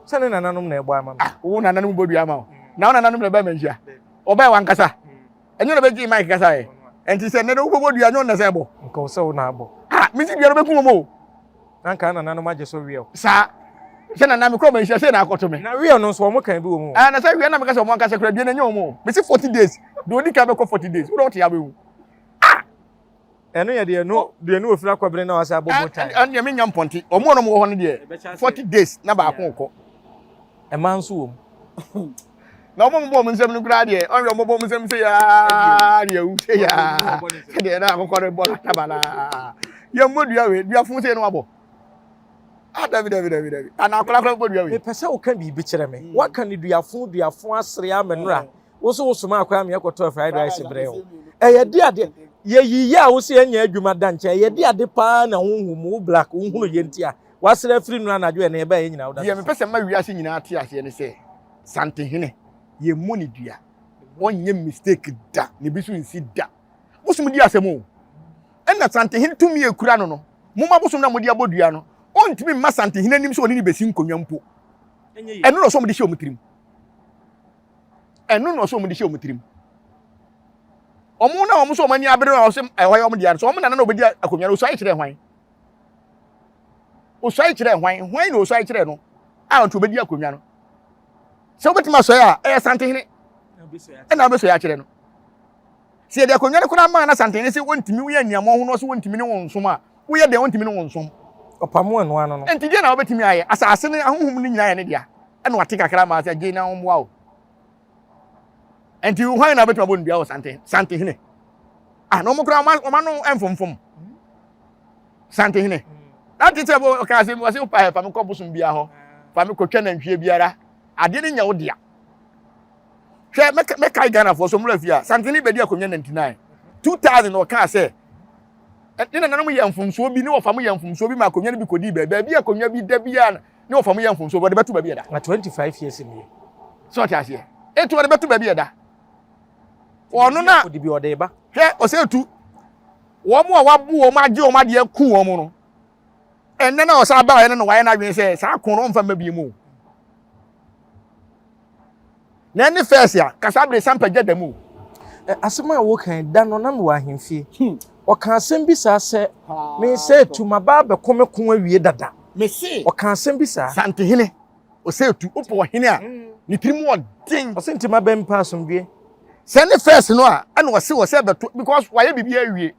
Speaker 6: Sɛ ne nananom na ɛbɔ ama me.
Speaker 1: Ah, wo nananom bɔ dua ama wo. Na wo nananom na ɛbɛn manhyia. Ɔbɛn wankasa. Ɛnyɛ na bɛgye mic kasa yɛ. Nti sɛ nnɛ de wobɛbɔ dua nyɛ ɔnna sɛ ɛbɔ.
Speaker 6: Nka wo sɛ wo na abɔ.
Speaker 1: Ah, mesi dua no bɛku wɔn o.
Speaker 6: Na nka nananom agye so weɛ.
Speaker 1: Saa. Sɛ nana mekɔ manhyia sɛ na akɔto me.
Speaker 6: Na weɛ no nso wɔn kan bi wɔ mu.
Speaker 1: Ah, na sɛ weɛ na meka sɛ wɔn ankasa kura dua no ɛnyɛ wɔn o. Mesi 40 days. Deɛ odi kan bɛkɔ 40 days. Wo na wote abɛwu.
Speaker 6: Ah! Ɛno yɛ deɛ no deɛ no ofiri akɔbere na wasa abɔ bow tie.
Speaker 1: Ɛno deɛ menya mpɔnte. Wɔn a wɔn wɔ hɔ no deɛ 40 days na baako kɔ.
Speaker 6: Ɛmaa nso wɔ mu.
Speaker 1: Na wɔn bɔ wɔn nsam no koraa deɛ ɔn deɛ wɔn bɔ wɔn nsam sɛ yaa deɛ awu sɛ yaa sɛdeɛ na akokɔ no bɔ n'ataba naa yɛn mmɔ dua wei dua fun sɛ no wabɔ. Ah dabi dabi dabi dabi ana akora akora bɔ dua wei.
Speaker 6: Mepɛ sɛ woka biribi kyerɛ me. Waka ne duafo duafo asere amenora. Wo so wosomaa koraa ma yɛkɔtɔɔ fried rice brɛɛ wo. Ɛyɛ de ade yɛyi yɛ a wo sɛ yɛnyɛ adwuma da nkyɛn. Ɛyɛ de ade paa na honhom mu wo black wohunu yɛ nti a wasrɛ afiri nnora anadwo ɛnɛ yɛbaa yɛ nyinaa woda
Speaker 1: Deɛ mepɛ sɛ ma wiase nyinaa te aseɛ ne sɛ Santehene yɛmmɔ ne dua ɔnyɛ mistake da ne bi so nsi da. Bosom di asɛm o. Ɛna Santehene tumi a ɛkura no no momma bosom no a mode abɔ dua no ɔntumi mma Santehene anim sɛ ɔne no bɛsi nkonnwa mpo. Ɛno na ɔsɛ wɔde hyɛ wɔn tirim. Ɛno na ɔsɛ wɔn de hyɛ wɔn tirim. Wɔn na wɔn nso wɔn ani abere na ɔsɛ ɛhɔ yɛ wɔn deɛ so wɔn nana na ɔbɛdi akonnwa no osuae kyerɛ hwan? Osuae kyerɛ hwan? Hwan na osuae kyerɛ no a ɔnti ɔbɛdi akonnwa no? Sɛ wobɛtumi asɔe a ɛyɛ santehene ɛna wobɛsɔe akyerɛ no. Sɛ yɛde akonnwa no koraa maa na santehene sɛ wɔntumi woyɛ nneɛma ho no ɔsɛ wɔntumi ne wɔn nsom a woyɛ deɛ wɔntumi ne wɔn nsom.
Speaker 6: Ɔpamo ɛno ano no.
Speaker 1: Nti deɛ na wobɛtumi ayɛ asase no ahohom no nyinaa yɛ ne dea. Ɛna wate kakra ma sɛ gye na ɔmmoa wo. Nti hwan na wobɛtumi abɔ no dua wɔ sante santehene? Ah, na wɔn koraa wɔn ano mfomfom. Santehene. Na te sɛ ɔka sɛ wɔsɛ wopa fa me kɔ bosom biara hɔ. Fa me kɔtwa nantwie biara. Adeɛ no nyɛ wo dea. Hwɛ mɛkae Ghanafoɔ so mmra fie a Santehene bɛdi akonnwa 99. 2000 na ɔkaa sɛ ne nananom yɛ mfomsoɔ bi ne wɔfa mo yɛ mfomsoɔ bi ma akonnwa no bi kɔdii baabi baabi akonnwa bi da bi a ne wɔfa mo yɛ mfomsoɔ bi wɔde bɛto baabi ɛda.
Speaker 6: Na 25 years nie.
Speaker 1: Sɛ ɔte aseɛ. Etu wɔde bɛto baabi ɛda. Ɔno na
Speaker 6: ɔde bi ɔde ba.
Speaker 1: Hwɛ ɔsɛ etu wɔn a wabo wɔn agye wɔn adeɛ ku wɔn no. Ɛnɛ na ɔsan baeɛ no na wayɛ n'adwene sɛ saa ko no ɔmfa mma bi mu. Na ɛne fɛs a kasa bere sampa gya da mu.
Speaker 6: Asɛm a woka yi, da no na mewɔ ahemfie. Hmm. Ɔka asɛm bi saa sɛ, me sɛ etu maba abɛko me ko awie dada.
Speaker 1: Mese.
Speaker 6: Ɔka asɛm bi saa.
Speaker 1: Santehene, ɔsɛ etu, wopɛ ɔhene a, hmm. ne tirim ɔden.
Speaker 6: Ɔsɛ nti ma bɛmpa asomdwie.
Speaker 1: Sɛ ne fɛs no a, ɛna ɔse ɔsɛ bɛto because wayɛ biribi awie.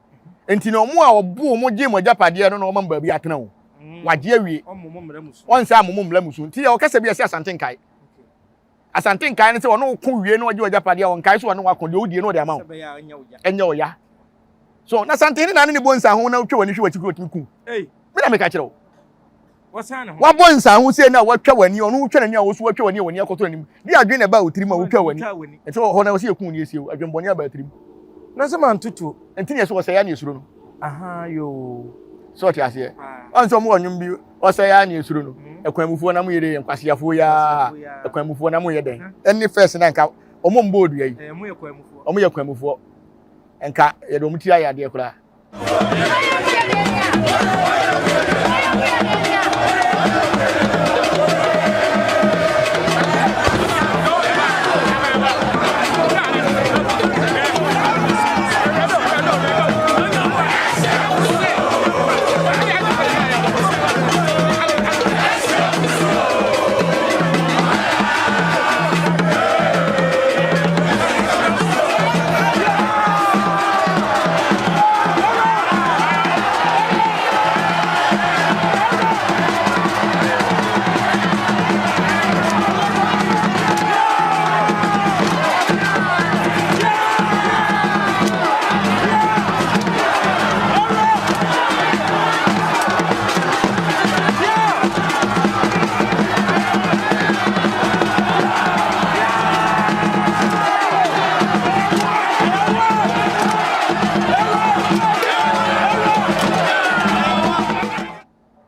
Speaker 1: Nti na ɔmo a ɔbo ɔmo gye mo agyapadeɛ no na ɔma mo baabi atena o. Hmm. Wagye awie. Ɔnsɛ amomo mmara mu so. Nti yɛ ɔkasa bi ɛsɛ Asante nkae. Asante nkae ne sɛ ɔne wo ko wie na ɔgye w'agyapadeɛ a ɔnkae so ɔne wako deɛ wodie na ɔde ama wo. Ɛnyɛ ɔya. So na Asante ne na ne ne bɔ nsa ho na wotwa w'ani hwɛ w'akyi kura otumi ku. Me na meka kyerɛ wo. Wabɔ nsa ho sei na watwa w'ani ɔno wotwa n'ani a wo so watwa w'ani a w'ani akɔtɔ n'anim. Di adwene na ɛbaa wo tirim a wotwa w'ani. Ɛsɛ hɔ na wɔsɛ yɛku ne esie o adwene bɔne aba tirim.
Speaker 6: Na sɛ mantoto.
Speaker 1: Nti na ɛsɛ wɔsɛ ya ne esuro no.
Speaker 6: Aha yoo.
Speaker 1: So ɔte aseɛ. Ɔn sɛ ɔmo wɔ nnwom bi ɔsɛ ya ne esuro no. Ɛkwanmufoɔ na mo yɛ dɛ nkwaseafoɔ yaa. Ɛkwanmufoɔ na mo yɛ dɛn. Ɛne fɛs na nka ɔmo mbɔ odua yi. Ɔmo yɛ kwanmufoɔ. Nka yɛde ɔmo ti ayɛ adeɛ koraa.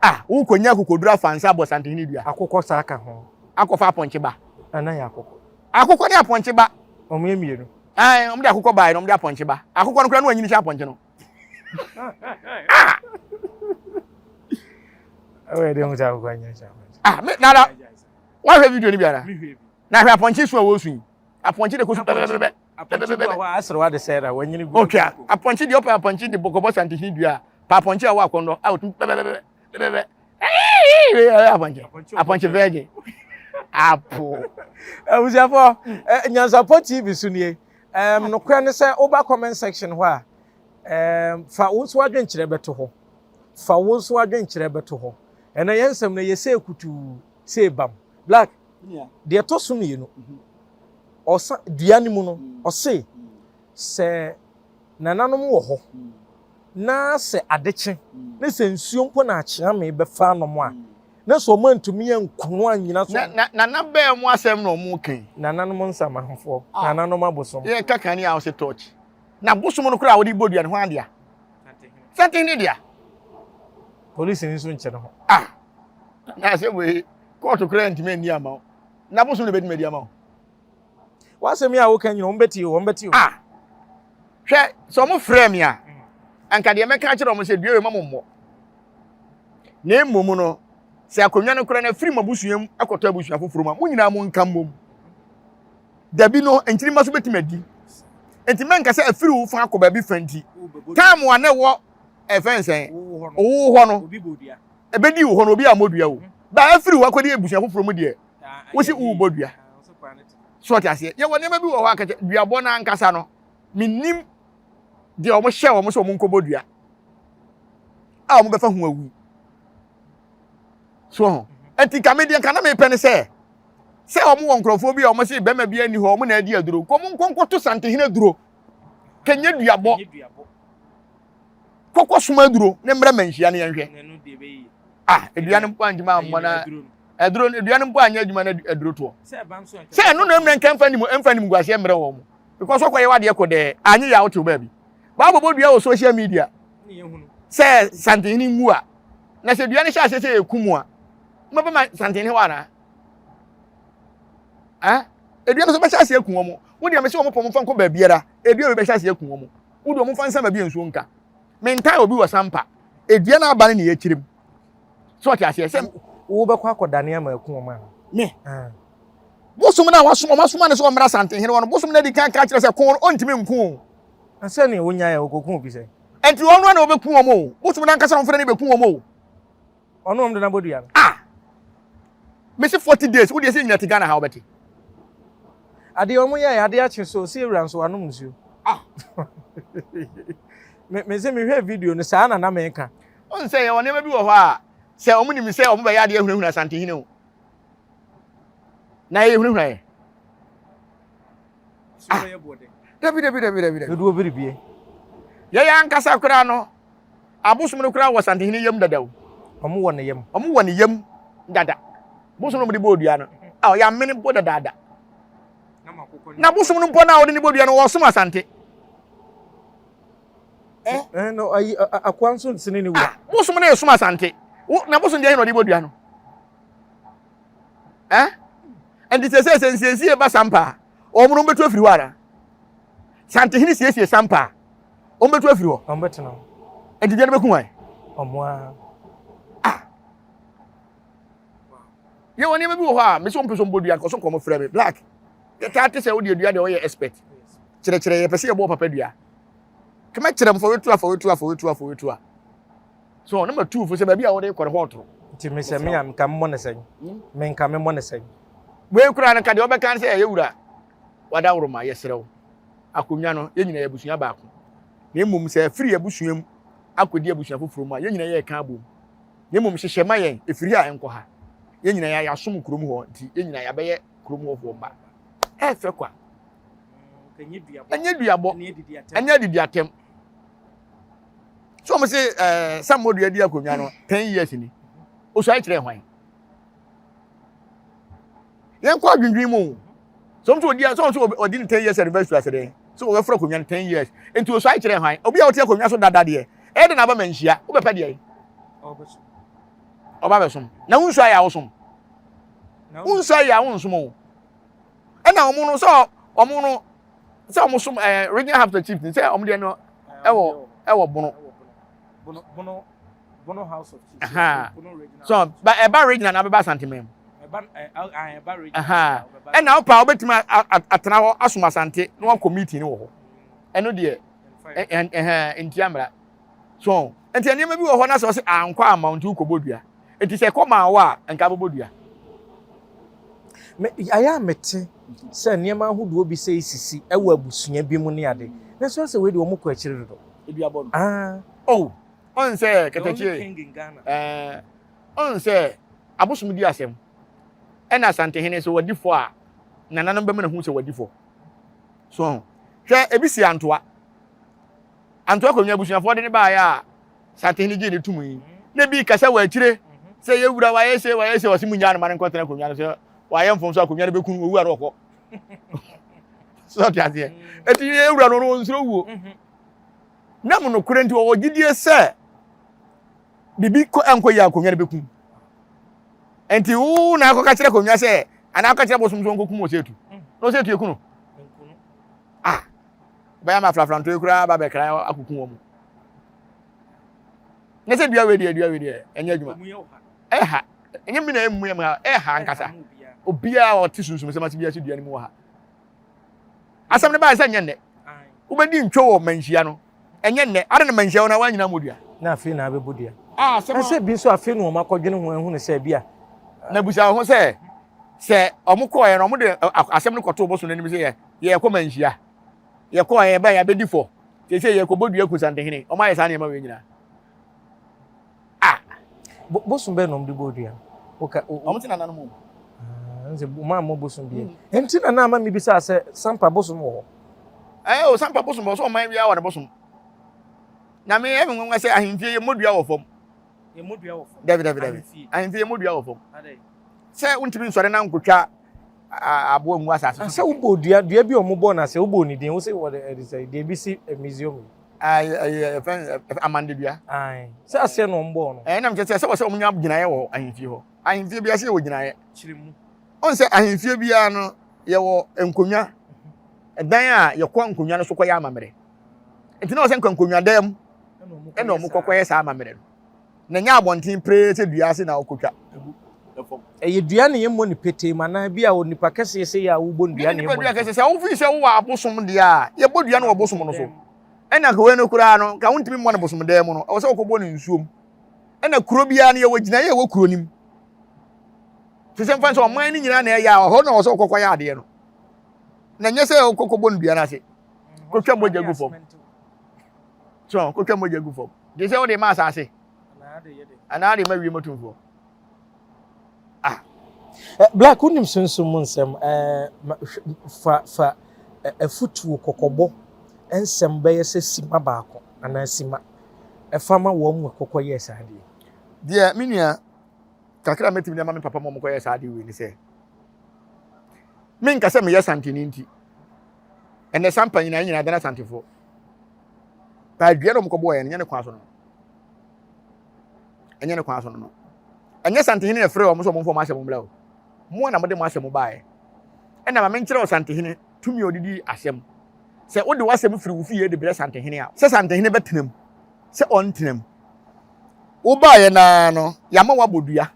Speaker 1: Ah, wokɔnya akokoduru afa nsa abɔ Santehene dua.
Speaker 6: Akokɔ saa ka ho.
Speaker 1: Akɔfa apɔnkye ba.
Speaker 6: Ana yɛ akokɔ.
Speaker 1: Akokɔ ne apɔnkye ba.
Speaker 6: Wɔn yɛ mmienu.
Speaker 1: Ae, wɔn de akokɔ baeɛ na wɔn de apɔnkye ba. Akokɔ no koraa no wanyini kyɛ apɔnkye no. Ah!
Speaker 6: Ɛwɔ yɛ de ho sɛ akokɔ anyini kyɛ apɔnkye.
Speaker 1: Ah, me nada. Wahwɛ video no bi ana? Na hwɛ apɔnkye su a wɔsu yi. Apɔnkye de kɔ su bɛbɛbɛbɛ.
Speaker 6: Apɔnkye bu a asere wa de sɛ na wanyini gu.
Speaker 1: Otwa. Apɔnkye deɛ ɔpɛ apɔnkye de bɔkɔbɔ santehene dua. Pa apɔnkye a wɔ akɔndɔ a otum bɛbɛbɛbɛ bɛbɛbɛ. Apɔnkye. Apɔnkye virgin. Apo.
Speaker 6: Abusuafo, Nyansapɔ TV so nie. Um, nokorɛ ne sɛ woba comment section hɔ a, um, fa wo nso adwenkyerɛ bɛto hɔ. Fa wo nso adwenkyerɛ bɛto hɔ. Ɛnɛ yɛn nsɛm no yɛ sɛ kutuu sɛ bam. Black, deɛ ɛtɔ so mmienu, ɔsa dua no mu no, ɔse sɛ nananom wɔ hɔ na sɛ ade kye ne sɛ nsuo mpo na akyeame bɛfa anom a, na sɛ wɔn antumi anku no annyina so.
Speaker 1: Na na nana bɛɛ mu asɛm na wɔn ka yi.
Speaker 6: Nananom nsamahofoɔ, ah. nananom abosom.
Speaker 1: Yɛ ka kan a wɔsɛ torch. Na bosom no koraa a wɔde bɔ dua no ho adea. Santehene dea.
Speaker 6: Polisi nso nkyɛ ne ho.
Speaker 1: Ah, na asɛm wei kɔɔto koraa ntumi anni ama wo. Na bosom na bɛtumi adi ama wo.
Speaker 6: W'asɛm yi a woka nyina wɔn bɛtie o, wɔn bɛte o.
Speaker 1: Ah, hwɛ sɛ wɔn frɛ me a, anka deɛ mɛka akyerɛ wɔn sɛ dua wei ma mo mmɔ. Na mmom no, sɛ akonnwa no koraa no afiri mo abusua mu akɔtɔ abusua foforɔ mu a, mo nyinaa mo nka mmom. Dabi no, nkyirimma so bɛtumi adi. Nti mɛnka sɛ afiri wo fa akɔ baabi fa nti. Time a na ɛwɔ ɛfɛn sɛn, owó hɔ no, ɛbɛdi wo hɔ no, obi a mmɔ dua o. Ba afiri wo akɔdi abusua foforɔ mu deɛ, wosi wobɔ dua. So ɔte aseɛ? Yɛwɔ nneɛma bi wɔ hɔ akɛkyɛ duabɔ no ankasa no, menim deɛ wɔn hyɛ wɔn sɛ wɔn nkɔbɔ dua a wɔn bɛfa ho awu. So ho. Nti nka me deɛ nka na mepɛ ne sɛ sɛ wɔn wɔ nkurɔfoɔ bi a wɔn se bɛrima bi ani hɔ wɔn na adi aduro nkɔ wɔn nkɔ nkɔto santehene aduro kɛnyɛ duabɔ kɔkɔ soma aduro ne mmerɛ manhyia ne yɛnhwɛ ah edua no mpo antumi ammɔ na aduro no dua no mpo anyɛ adwuma na aduro toɔ sɛ ɛno na mmerɛ nka mfa nim mfa nim guaseɛ mmerɛ wɔn mo because ɔkɔ yɛ wadeɛ kɔ dɛɛ anyɛ yɛ awotew baabi baabɔbɔ dua wɔ social media sɛ santehene ngu a na sɛ dua no hyɛ aseɛ sɛ ɛku mu a mobɛma santehene hɔ anaa eh edua no so bɛhyɛ aseɛ aku wɔn wo deɛ mese wɔn pɔ wɔn fa nkɔ baabiara edua bi bɛhyɛ aseɛ aku wɔn wo deɛ wɔn fa nsa baabi nsuo nka mentaa obi wɔ sampa edua no aba no ne yɛkyerɛ mu so ɔte aseɛ sɛ
Speaker 6: wobɛkɔ akɔdane ama aku wɔn ana
Speaker 1: me ah. bosom no a wasoma wɔn asoma no sɛ ɔmmra santehene hɔ no bosom no adi kan ka kyerɛ sɛ ko no ɔntumi nko o
Speaker 6: sɛ ne wonyae a wɔkɔku obi sɛ
Speaker 1: ɛnti wɔn no na wɔbɛku wɔn o bosom no ankasa wɔmfrɛ no bɛku wɔn o
Speaker 6: ɔno wɔn de no abɔdua no
Speaker 1: ah mesi 40 days wodeɛ sɛ nyina te Ghana ha wobɛte
Speaker 6: adeɛ wɔn yɛ adeɛ akye so si ewura nso wanom nsuo
Speaker 1: ah
Speaker 6: me me sɛ mehwɛ video no saa na na meka
Speaker 1: Wohu sɛ yɛwɔ nneɛma bi wɔ hɔ a, sɛ wɔn nim sɛ wɔn bɛyɛ adeɛ ahunahuna Asantehene o, na yɛ hunahuna yɛ. Ah, dabi dabi dabi dabi dabi.
Speaker 6: Dodoɔ biribie.
Speaker 1: Yɛyɛ ankasa koraa no, abosom no koraa wɔ Asantehene yam dada o.
Speaker 6: Wɔn wɔ ne yam.
Speaker 1: Wɔn wɔ ne yam dada. Bosom no wɔde bɔ odua no, a ɔyɛ amene bɔ dadaada. Na bosom no mpo na wɔde ne bɔ dua no, wɔsom Asante. Eh?
Speaker 6: Eh, no, ayi, akoa nso nsene ne wura.
Speaker 1: Ah, bosom no yɛ som Asante. Wo, na bosom deɛ na ɔde bɔ dua no. Eh? Ɛnti sɛ sɛ sɛ nsiesie ba Sampa a, wɔn no bɛtu afiri hɔ ara. Santehene siesie Sampa a, wɔn bɛtu afiri hɔ.
Speaker 6: Wɔn bɛtena hɔ.
Speaker 1: Ɛnti deɛ no bɛku wɔn.
Speaker 6: Wɔn a.
Speaker 1: Ah. Yɛ wɔn nneɛma bi wɔ hɔ a, mesi wɔn pɛ sɛ wɔn bɔ dua, nkɔso nkɔmɔ frɛ me. Black. Yɛtaa te sɛ wode dua deɛ wɔyɛ expert. Kyerɛkyerɛ yɛpɛ sɛ yɛbɔ papa dua. Kama kyerɛ m fɔwetua fɔwetua fɔwetua fɔwetua. So na matu fo sɛ baabi a wɔde kɔ no hɔ ɔtoro.
Speaker 6: Nti me sɛ me a nka mmɔ ne sɛn? Me nka me mmɔ ne sɛn?
Speaker 1: Wei koraa no nka deɛ ɔbɛka ne sɛ ɛyɛ wura wadaworoma yɛsrɛ wo akonnwa no yɛn nyinaa yɛ abusua baako na mmom sɛ afiri abusua mu akɔdi abusua foforɔ mu a yɛn nyinaa yɛreka abom na mmom hyehyɛ ma yɛn ɛfiri ha ɛnkɔ ha yɛn nyinaa yɛasom kurom hɔ nti yɛn nyinaa yɛabɛyɛ kurom hɔfoɔ mma ɛfɛ kwa ɛnyɛ duabɔ ɛnyɛ adidi atɛm so wɔn se ɛɛ sɛ mo dua di akonnwa no 10 years ni osuae kyerɛ hwan yɛn kɔ adwendwen mu so wɔn so odi so wɔn so ɔdi ne 10 years anniversary ase dɛ so wɔbɛfra akonnwa no 10 years nti osuae kyerɛ hwan obi a ɔte akonnwa so dada deɛ ɛyɛ de na aba ma nhyia wobɛpɛ deɛ ɔba bɛsom na wonsuae a wosom wonsuae a wonsom o ɛna wɔn no sɛ wɔn no sɛ wɔn som ɛɛ regional house of chiefs sɛ wɔn deɛ no ɛwɔ ɛwɔ bono.
Speaker 6: Bono bono bono house of chiefs.
Speaker 1: So ba ɛba regional na abɛba Asante mu.
Speaker 6: Ɛba ɛɛ ɛba regional.
Speaker 1: Ɛna ɔpa ɔbɛtumi atena hɔ asom Asante na wakɔ meeting wɔ hɔ. Ɛno deɛ ɛhɛn ntia mmara. So nti nneɛma bi wɔ hɔ na sɛ ɔsɛ ankɔ ama nti wokɔbɔ dua. Nti sɛ ɛkɔ maa wɔ a nka abɛbɔ dua.
Speaker 6: Me ayɛ a mete sɛ nneɛma ahodoɔ bi sɛ sisi wɔ abusua bi mu ne ade. Nanso asɛ wei deɛ wɔn kɔ akyiri dodo.
Speaker 1: Eduabɔ no.
Speaker 6: Ah.
Speaker 1: Oh, ɔn sɛ katakyie. Ɛɛ, ɔn sɛ abosom di asɛm. Ɛna Asantehene sɛ wadi fɔ a, nananom bɛma no hu sɛ wadi fɔ. So hwɛ ebi si Antoa. Antoa kɔnwa abusuafoɔ de ne baeɛ a Santehene gyee ne tum yi. Na ebi kasa wɔ akyire sɛ yɛ wura wayɛ se wayɛ se ɔse mu nyaa no ma no nkɔtena akonnwa no sɛ wayɛ mfomso akonnwa no bɛkunu owu a na ɔkɔ. So ɔte aseɛ. Eti yɛ wura no no ɔnsuro wuo. Nam nokorɛ nti ɔwɔ gyidie sɛ biribi kɔ ɛnkɔ yie akonnwa no bɛkum. Nti wo na akɔka kyerɛ akonnwa sɛ anaa akɔka kyerɛ bosom sɛ ɔnkɔkum Ɔsɛtu. Na Ɔsɛtu eku no. Ah, bɛyɛ ama afrafranto yi koraa ba bɛkra akoko wɔn. Ne sɛ dua wei deɛ dua wei deɛ ɛnyɛ adwuma. Ɛha ɛnyɛ mi na emu yɛ mu ha ɛha ankasa. Obiara a ɔte sunsum sɛm ase biara sɛ dua no mu wɔ ha. Asɛm no baa sɛ nyɛ nnɛ. Wobɛdi ntwo wɔ manhyia no. Ɛnyɛ nnɛ. Ada na manhyia wo na woanyina mmɔ dua.
Speaker 6: Na afei na abɛbɔ dua.
Speaker 1: Ah, asɛm a.
Speaker 6: Ɛsɛ bi nso afei na wɔn akɔdwene ho ahunu sɛ bi a.
Speaker 1: Na bisa wo ho sɛ sɛ wɔn kɔɔɛ no wɔn de asɛm no kɔtoo bosom no anim sɛ yɛ yɛkɔ manhyia. Yɛkɔɔɛ yɛbaa yɛabɛdi fɔ. Seesei yɛkɔbɔ dua ku Santehene. Wɔn ayɛ saa nneɛma wei nyinaa. Ah!
Speaker 6: Bosom bɛn na wɔn de bɔɔ dua no? Woka o.
Speaker 1: Wɔn te nananom o.
Speaker 6: Ah, nse mo ammɔ bosom bi. Nti na na ama mi bisa sɛ Sampa bosom wɔ hɔ.
Speaker 1: Ɛɛ o Sampa bosom wɔ so ɔman biara wɔ ne bosom. Na me ɛmi nwanwa sɛ ahemfie yɛ mmɔ dua wɔ fam.
Speaker 6: Yɛ mmɔ dua wɔ fam.
Speaker 1: Dabi dabi dabi. Ahemfie yɛ mmɔ dua wɔ fam. Sɛ wontumi nsɔre na nkotwa aboa ngu asase
Speaker 6: so. Sɛ wobɔ dua dua bi a wɔn bɔ na sɛ wobɔ ne din wosɛ wɔde ɛde sɛ deɛ ebi si museum yi.
Speaker 1: Ɛyɛ fɛn amande dua.
Speaker 6: Sɛ aseɛ na wɔn bɔɔ no.
Speaker 1: Ɛɛ nam kyerɛ sɛ sɛ wɔ sɛ wɔn nya gyinaeɛ wɔ ahemfie hɔ. Ahemfie bi ase yɛ wɔ gyinaeɛ.
Speaker 6: Kyerɛ mu.
Speaker 1: Ɔn sɛ ahemfie biara no yɛwɔ nkonnwa ɛdan a yɛkɔ nkonnwa no so kɔyɛ amammerɛ. Nti na wɔ sɛ nka nkonnwa dan mu ɛna wɔn kɔkɔyɛ saa amammerɛ no. Na ɛnyɛ abɔnten pere sɛ dua ase na wɔkɔtwa gu fam.
Speaker 6: Ɛyɛ dua na yɛmmɔ no petee mu anaa bi a onipa kɛseɛ sei a wobɔ no dua na yɛmmɔ no
Speaker 1: petee. Sɛ wofii sɛ wowɔ abosom deɛ a, yɛbɔ dua no wɔ bosom no so. Ɛna nka wei no koraa no, nka wontumi mmɔ no bosom dan mu no, ɛwɔ sɛ wokɔbɔ no nsuom. Ɛna kuro biara no yɛwɔ gyinaeɛ a ɛwɔ kuro no mu. Te sɛ mfa sɛ ɔman no nyinaa na ɛyɛ a, ɛhɔ na ɛwɔ sɛ wokɔkɔyɛ adeɛ no. Na ɛnyɛ sɛ wokɔkɔbɔ no dua no ase, kɔtwa mogya gu fam. So, kɔtwa mogya gu fam. Gye sɛ wode ma asase anaa de ma wiem atumfoɔ. Ah.
Speaker 6: Eh, Black, wonim sunsum mu nsɛm. Eh, fa fa eh, afutuo kɔkɔbɔ nsɛm bɛyɛ sɛ sima baako anaa sima ɛfa ma wɔn mu kɔkɔ yɛ saa adeɛ.
Speaker 1: Deɛ me nua kakra a mɛtumi de ama me papa ma wɔkɔyɛ saa adeɛ wei ne sɛ menka sɛ meyɛ santene nti ɛnɛ sampa nyinaa nyinaa dana santefoɔ. Paa dua na wɔn kɔbɔɔ yɛn no, nyɛ ne kwan so no. Ɛnyɛ ne kwan so no no. Ɛnyɛ Santehene na ɛfrɛ wɔn sɛ wɔn mfa wɔn asɛm mmra o. Mo na mode mo asɛm baeɛ. Ɛna ma menkyerɛ wo Santehene tumi a ɔde di asɛm. Sɛ wode w'asɛm firi wo fie de brɛ Santehene a, sɛ Santehene bɛtena mu, sɛ ɔntena mu. Wobaeɛ no ara no, yɛama woabɔ dua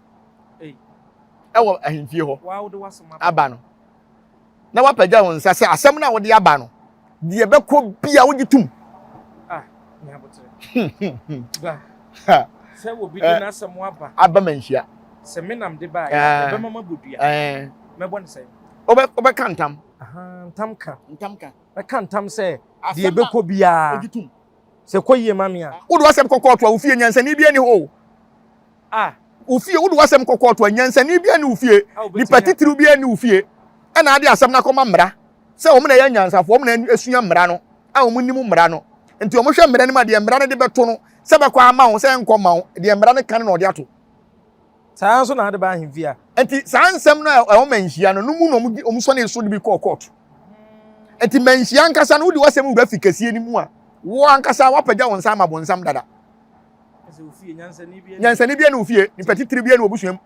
Speaker 1: ɛwɔ ahemfie hɔ aba no. Na woapagya wo nsa sɛ asɛm no a wode aba no, deɛ ɛbɛkɔ bia wogye tom.
Speaker 6: Ah, sɛ obi de n'asɛm aba.
Speaker 1: Aba ma nhyia.
Speaker 6: Sɛ me nam de ba a, ɛbɛma mabɔ dua. Mɛbɔ ne sɛn?
Speaker 1: Wobɛka ntam.
Speaker 6: Ntam ka.
Speaker 1: Ntam ka.
Speaker 6: Mɛka ntam sɛ deɛ ɛbɛkɔ biara.
Speaker 1: Wogye tom.
Speaker 6: Sɛ ɛkɔ yie ma me a.
Speaker 1: Wode w'asɛm kɔ kɔɔto a, wo fie nyansani biara nni hɔ o.
Speaker 6: Ah.
Speaker 1: Wo fie, wode w'asɛm kɔ kɔɔto a, nyansani biara nni wo fie. Nipa titiriw biara nni wo fie. Ɛna ade asɛm no akɔma mmara. Sɛ wɔn na ɛyɛ anyansafoɔ, wɔn na esua mmara no, a wɔn nim mmara no. Nti wɔn hwɛ mmara no mu a, deɛ mmara no de bɛto no, sɛ bɛkɔ ama wo, sɛ ɛnkɔ mma wo, deɛ mmara no ka no na ɔde ato.
Speaker 6: Saa ara nso na ade ba ahemfie a.
Speaker 1: Nti saa nsɛm no a ɛwɔ manhyia no, no mu na wɔn wɔn sɔne so de bi kɔɔ kɔɔto. Nti manhyia ankasa no, wode w'asɛm wura fi kɛseɛ no mu a, wo ankasa woapagya wo nsa ama bonsam dada. Nyansani bi ne wo fie, nipa titiri bi ne wɔ busua mu.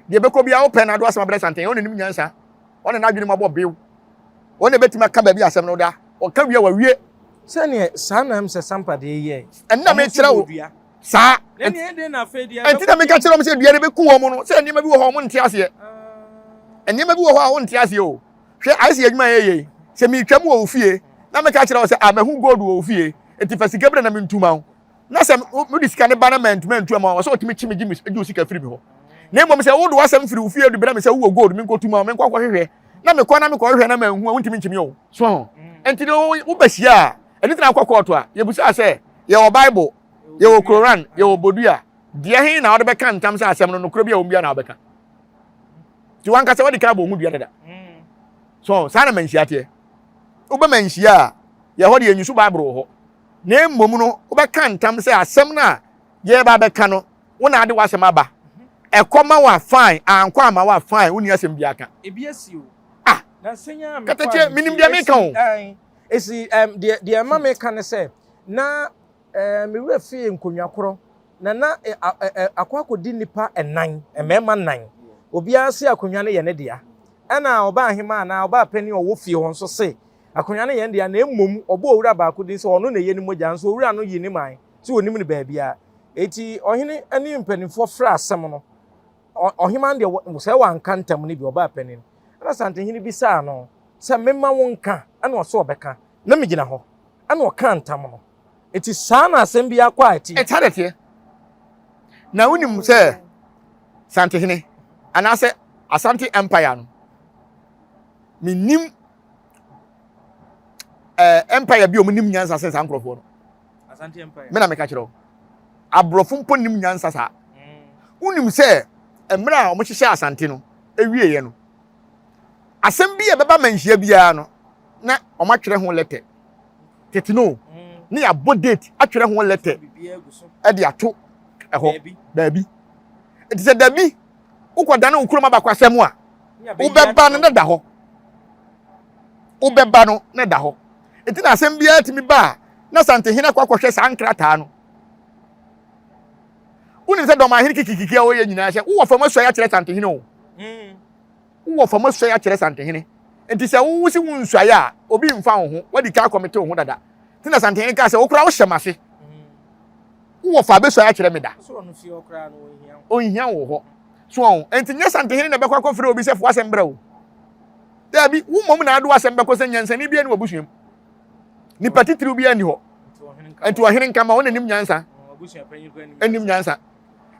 Speaker 1: Deɛ ɛbɛkɔ biara wopɛ na ado asɛm abrɛ santen, ɔne nim nyansa. Ɔne n'adwene mu abɔ bew. Ɔne bɛtumi aka baabi asɛm no da. Ɔka wie a wawie.
Speaker 6: Sɛdeɛ saa na ɛm sɛ Sampa deɛ yɛɛ.
Speaker 1: Ɛnna mekyerɛ wo saa. Ɛnti na meka kyerɛ wɔn sɛ dua no bɛku wɔn no, sɛ nneɛma bi wɔ hɔ a wɔn nte aseɛ. Nneɛma bi wɔ hɔ a wɔn nte aseɛ o. Hwɛ ayɛ sɛ adwuma yɛ yɛ yi. Sɛ metwam wɔ wo fie na meka kyerɛ wo sɛ ah mahu gold wɔ wo fie, nti fa sika bi na mentu ma wo. Na sɛ wode sika no ba na mantumi antu ama wo, sɛ wɔtumi kye me gye me gye wo sika firi me hɔ. Na mmom sɛ wode w'asɛm firi wo fie de brɛ me sɛ wowɔ gold menkɔtu ma wo, menkɔ akɔhwehwɛ na mekɔ na mekɔhwehwɛ na manhu a wontumi nkye me o. So ho. Nti no wobɛhyia a, ɛno nti na wokɔ kɔɔto a, yɛbusaa sɛ yɛwɔ Bible, yɛwɔ Koran, yɛwɔ Bodua, deɛ he na wode bɛka ntam sɛ asɛm no nokorɛ bi a wɔn biara na wobɛka? Nti wankasa wadi kan abɔ wo ho dua dada. So saa na manhyia teɛ. Wobɛ manhyia a, yɛ hɔ deɛ yɛnyusu Bible wɔ hɔ. Na mmom no, wobɛka ntam sɛ asɛm no a yɛreba abɛka no, wo na ade w'asɛm aba. Ɛkɔ ma wo a, fine. Ankɔ amma wo a, fine. Wonni asɛm biara ka.
Speaker 6: Ebi asi o.
Speaker 1: Ah!
Speaker 6: Na nsɛn a mekɔ
Speaker 1: Katakyie, menim deɛ meka o.
Speaker 6: Esi, ɛm, deɛ, deɛ ɛma meka ne sɛ, na ɛɛ, me werɛ fii nkonnwa korɔ, na na ɛ, a, ɛ, ɛ, akɔ akɔdi nnipa nnan, mmarima nnan. Obiara se akonnwa no yɛ ne dea. Ɛna ɔbaa ahemaa anaa ɔbaa panin a ɔwɔ fie hɔ nso se akonnwa no yɛ ne dea, na mmom ɔbɔɔ owura baako din sɛ ɔno na ɛyɛ ne mogya, nso owura no yii ne mae sɛ ɔnnim no baabiara. Enti ɔhene ne mpanimfoɔ frɛɛ asɛm no. Ɔhemaa no deɛ, sɛ wanka ntam no bi, ɔbaa panin. Ɛna Asantehene bisaa no sɛ, Memma wo nka? Ɛna ɔse ɔbɛka. Na megyina hɔ. Ɛna ɔkaa ntam no. Enti saa na asɛm biara kɔ a ɛteɛ.
Speaker 1: Saa na ɛteɛ. Na wonim sɛ Santehene anaasɛ Asante Empire no, mennim eh, empire bi a wɔnim nyansa sen saa nkurɔfoɔ no.
Speaker 6: Asante Empire.
Speaker 1: Me na meka kyerɛ wo. Aborɔfo mpo nim nyansa saa. Wonim sɛ mmerɛ a wɔhyehyɛ Asante no ewieɛ no, asɛm bi a ɛbɛba manhyia biara no, na wɔatwerɛ ho lɛtɛ. Tete no, ne yɛabɔ date atwerɛ ho lɛtɛ de ato ɛhɔ baabi. Nti sɛ dabi wokɔdane wo kurom abakwasɛm a, wobɛba no na da hɔ. Wobɛba no na da hɔ. Nti na asɛm biara tumi ba a, na Santehene akɔ akɔhwɛ saa nkrataa no. Wonim sɛ dɔmahene kikikiki a wɔyɛ nyinaa sɛ wowɔ fam asuae akyerɛ Santehene o. Wowɔ fam asuae akyerɛ Santehene. Nti sɛ wowo si wo nsuae a, obi mfa wo ho. Wadi kan akɔmete wo ho dada. Nti na Santehene kaa sɛ wo koraa wohyɛ m'ase. Wowɔ fa abɛsuae akyerɛ me da. Ɔnhia wo hɔ. So ɔho. Nti nyɛ Santehene na ɛbɛkɔ akɔfrɛ obi sɛ fo asɛm brɛ wo. Daabi, wo mmom na ade w'asɛm bɛkɔ sɛ nyansani biara ni w'abusua mu. Nipa titiriw biara ni hɔ. Nti ɔhene nka ma wɔn anim nyansa. Anim nyansa.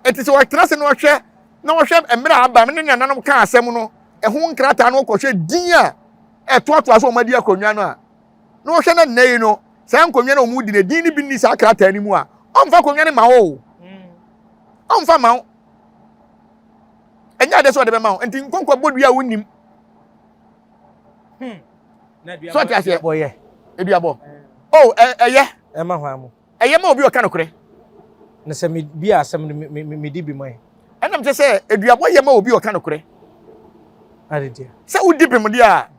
Speaker 1: Nti sɛ wɔtena ase na wɔhwɛ na wɔhwɛ mmerɛ a aba ne nananom ka asɛm no ɛho nkrataa no wɔkɔhwɛ din a ɛtoatoa so wɔn adi akonnwa no a na wɔhwɛ na nnɛ yi no saa nkonnwa no wɔn di no din no bi nni saa krataa no mu a ɔmfa akonnwa no ma wo ɔmfa ma wo ɛnyɛ adeɛ sɛ ɔde bɛma wo nti nkonkɔ bɔ dua a wonnim
Speaker 6: hmm.
Speaker 1: So ɔte aseɛ eduabɔ oh ɛyɛ
Speaker 6: ɛma hwan mo
Speaker 1: ɛyɛ ma obi ɔka nokorɛ
Speaker 6: na sɛ me bi a asɛm no me me me di bi ma yɛ
Speaker 1: ɛnam kyɛ sɛ eduabɔ yɛ ma obi ɔka nokorɛ
Speaker 6: adedeɛ
Speaker 1: sɛ wodi bem deɛ a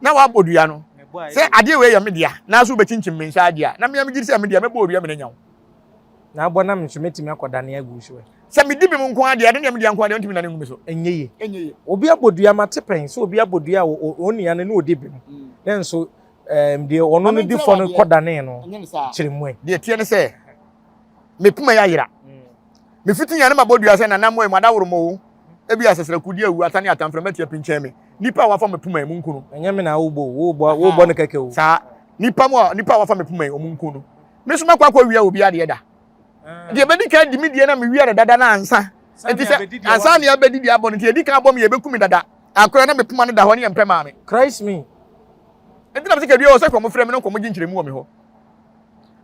Speaker 1: na wabɔ dua no. Sɛ adeɛ wei yɛ me dea, nanso wobɛkyinkyim me nsa agye a, na me ara megye di sɛ me dea, mɛbɔ owia mene anya wo.
Speaker 6: Na abɔ na me nso mɛtumi akɔdane agu wo so ɛ?
Speaker 1: Sɛ medi bem nko ara deɛ, ɛno deɛ me dea nko ara deɛ, wontumi nnane ngu me so.
Speaker 6: Ɛnyɛ yie.
Speaker 1: Ɛnyɛ yie.
Speaker 6: Obi abɔ dua, mate pɛn sɛ obi abɔ dua a onua no ne ɔdi bem, nanso deɛ ɔno no di fɔ no kɔdanee no, kyerɛ mu ɛ.
Speaker 1: Deɛ ɛteɛ ne sɛ, me poma yi ayera. Mefiti nya ne mabɔ dua sɛ nana mo ɛ, mo adaworo mo o. Ebi asɛsrɛku di awu, ata ne atamfrɛ mɛte apinkyɛn me. Nipa a wafa me poma yi, monku no.
Speaker 6: Ɛnyɛ me na wobɔ o, wobɔ wobɔ no kɛkɛ o.
Speaker 1: Saa, nipa mu a nipa a wafa me poma yi, ɔmo nku no. Me nso mɛkɔ akɔ wia obi adeɛ da. Deɛ bɛdi kan di me deɛ na mewia no dada na ansa. Nti sɛ ansa na yɛabɛdi deɛ abɔ no nti yɛdi kan abɔ me yɛbɛku me dada. Akora na me poma no da hɔ ne yɛmpɛ maa me.
Speaker 6: Christ me.
Speaker 1: Nti na me sɛ kadua wɔ sɛ kɔmɔ frɛ me na kɔmɔ gye nkyerɛmu wɔ me hɔ.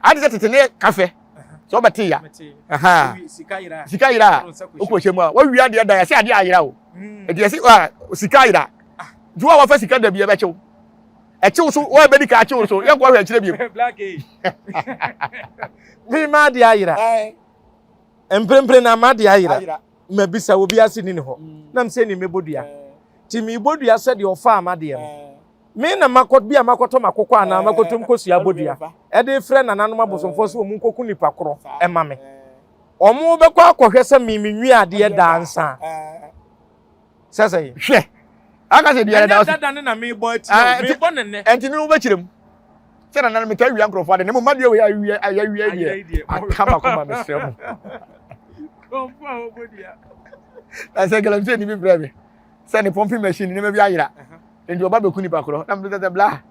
Speaker 1: Ade sɛ tete ne kafɛ sɛ wobɛte ya. Sika yera a wokɔ hyɛ mu a wawia adeɛ da yɛsɛ adeɛ ayera o. Nti yɛsɛ sika ayera. Nti wo a wafa sika da bi yɛbɛkyew. Ɛkyew so wo a bɛdi ka akyew so yɛnkɔ hwɛ akyerɛ bio.
Speaker 6: Me ma adeɛ ayera. Mprempren na ma adeɛ ayera. Mabisa obi ase ni ne hɔ. Na mesɛ ni mɛbɔ dua. Nti mebɔ dua sɛ deɛ ɔfaa m'adeɛ no. Me na makɔ bi a makɔtɔ m'akokɔ anaa makɔtɔ nkosua abɔdua de refrɛ nananom abosomfoɔ sɛ wɔn nkɔku nipa korɔ ma me. Wɔn bɛkɔ akɔhwɛ sɛ me menwi adeɛ daa nsa. Sɛ sɛ.
Speaker 1: Hwɛ. Aka sɛ biara da.
Speaker 6: Ɛnyɛ dada ne na mebɔ atia o, mebɔ ne nnɛ.
Speaker 1: Ɛnti me wobɛkyerɛ mu. Sɛ nananom metaa wia nkurɔfoɔ ade na mmom m'adeɛ wei awia ayawia deɛ aka makoma mesrɛ mo. Na sɛ galamsey ni bi brɛ me sɛ ne pumping machine nneɛma bi ayera. Nti ɔba bɛku nipa korɔ na mede sɛ bla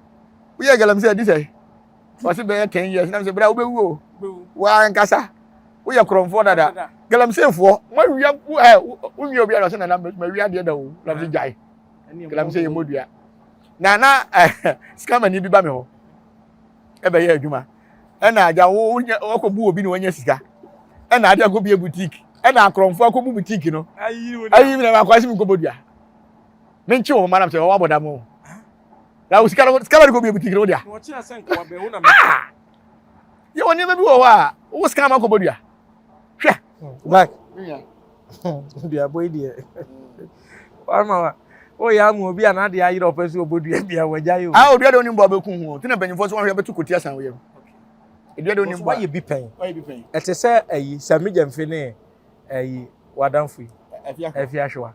Speaker 1: woyɛ galamsey adi sɛ ɔse bɛyɛ 10 years na mesɛ bra wobɛwu o woankasa woyɛ korɔmfoɔ dada galamseyfoɔ moawia wonwia obi a ɔsɛ nana mawia adeɛ da o na mesɛ gyae galamsey yɛ mmɔdua na na skamani bi ba me hɔ ɛbɛyɛ adwuma ɛna agya wo wɔkɔbu obi na wanya sika ɛna ade akɔbie boutique ɛna akorɔmfoɔ akɔbu boutique no ayi mi na makɔ ase mi nkɔbɔ dua menkye wɔn mma nam sɛ wɔwɔ abɔdam o na wo sika no sika bɛde kɔ bie boutique no wo dea ah yɛ wɔ nneɛma bi wɔ hɔ a wo sika ma kɔbɔ dua hwɛ
Speaker 6: black duabɔ yi deɛ wama wa woyɛ ama obi a n'adeɛ ayerɛ ɔpɛ sɛ ɔbɔ dua bi a wagya yɛ o
Speaker 1: ah odua de onim bɔ abɛku ho nti na mpanyinfoɔ so wɔn hwɛ bɛto kɔti asan wo yam edua de onim bɔ
Speaker 6: wayɛ bi pɛn ɛte sɛ ayi sami gyamfi ne ayi wadamfo yi afi ahwewa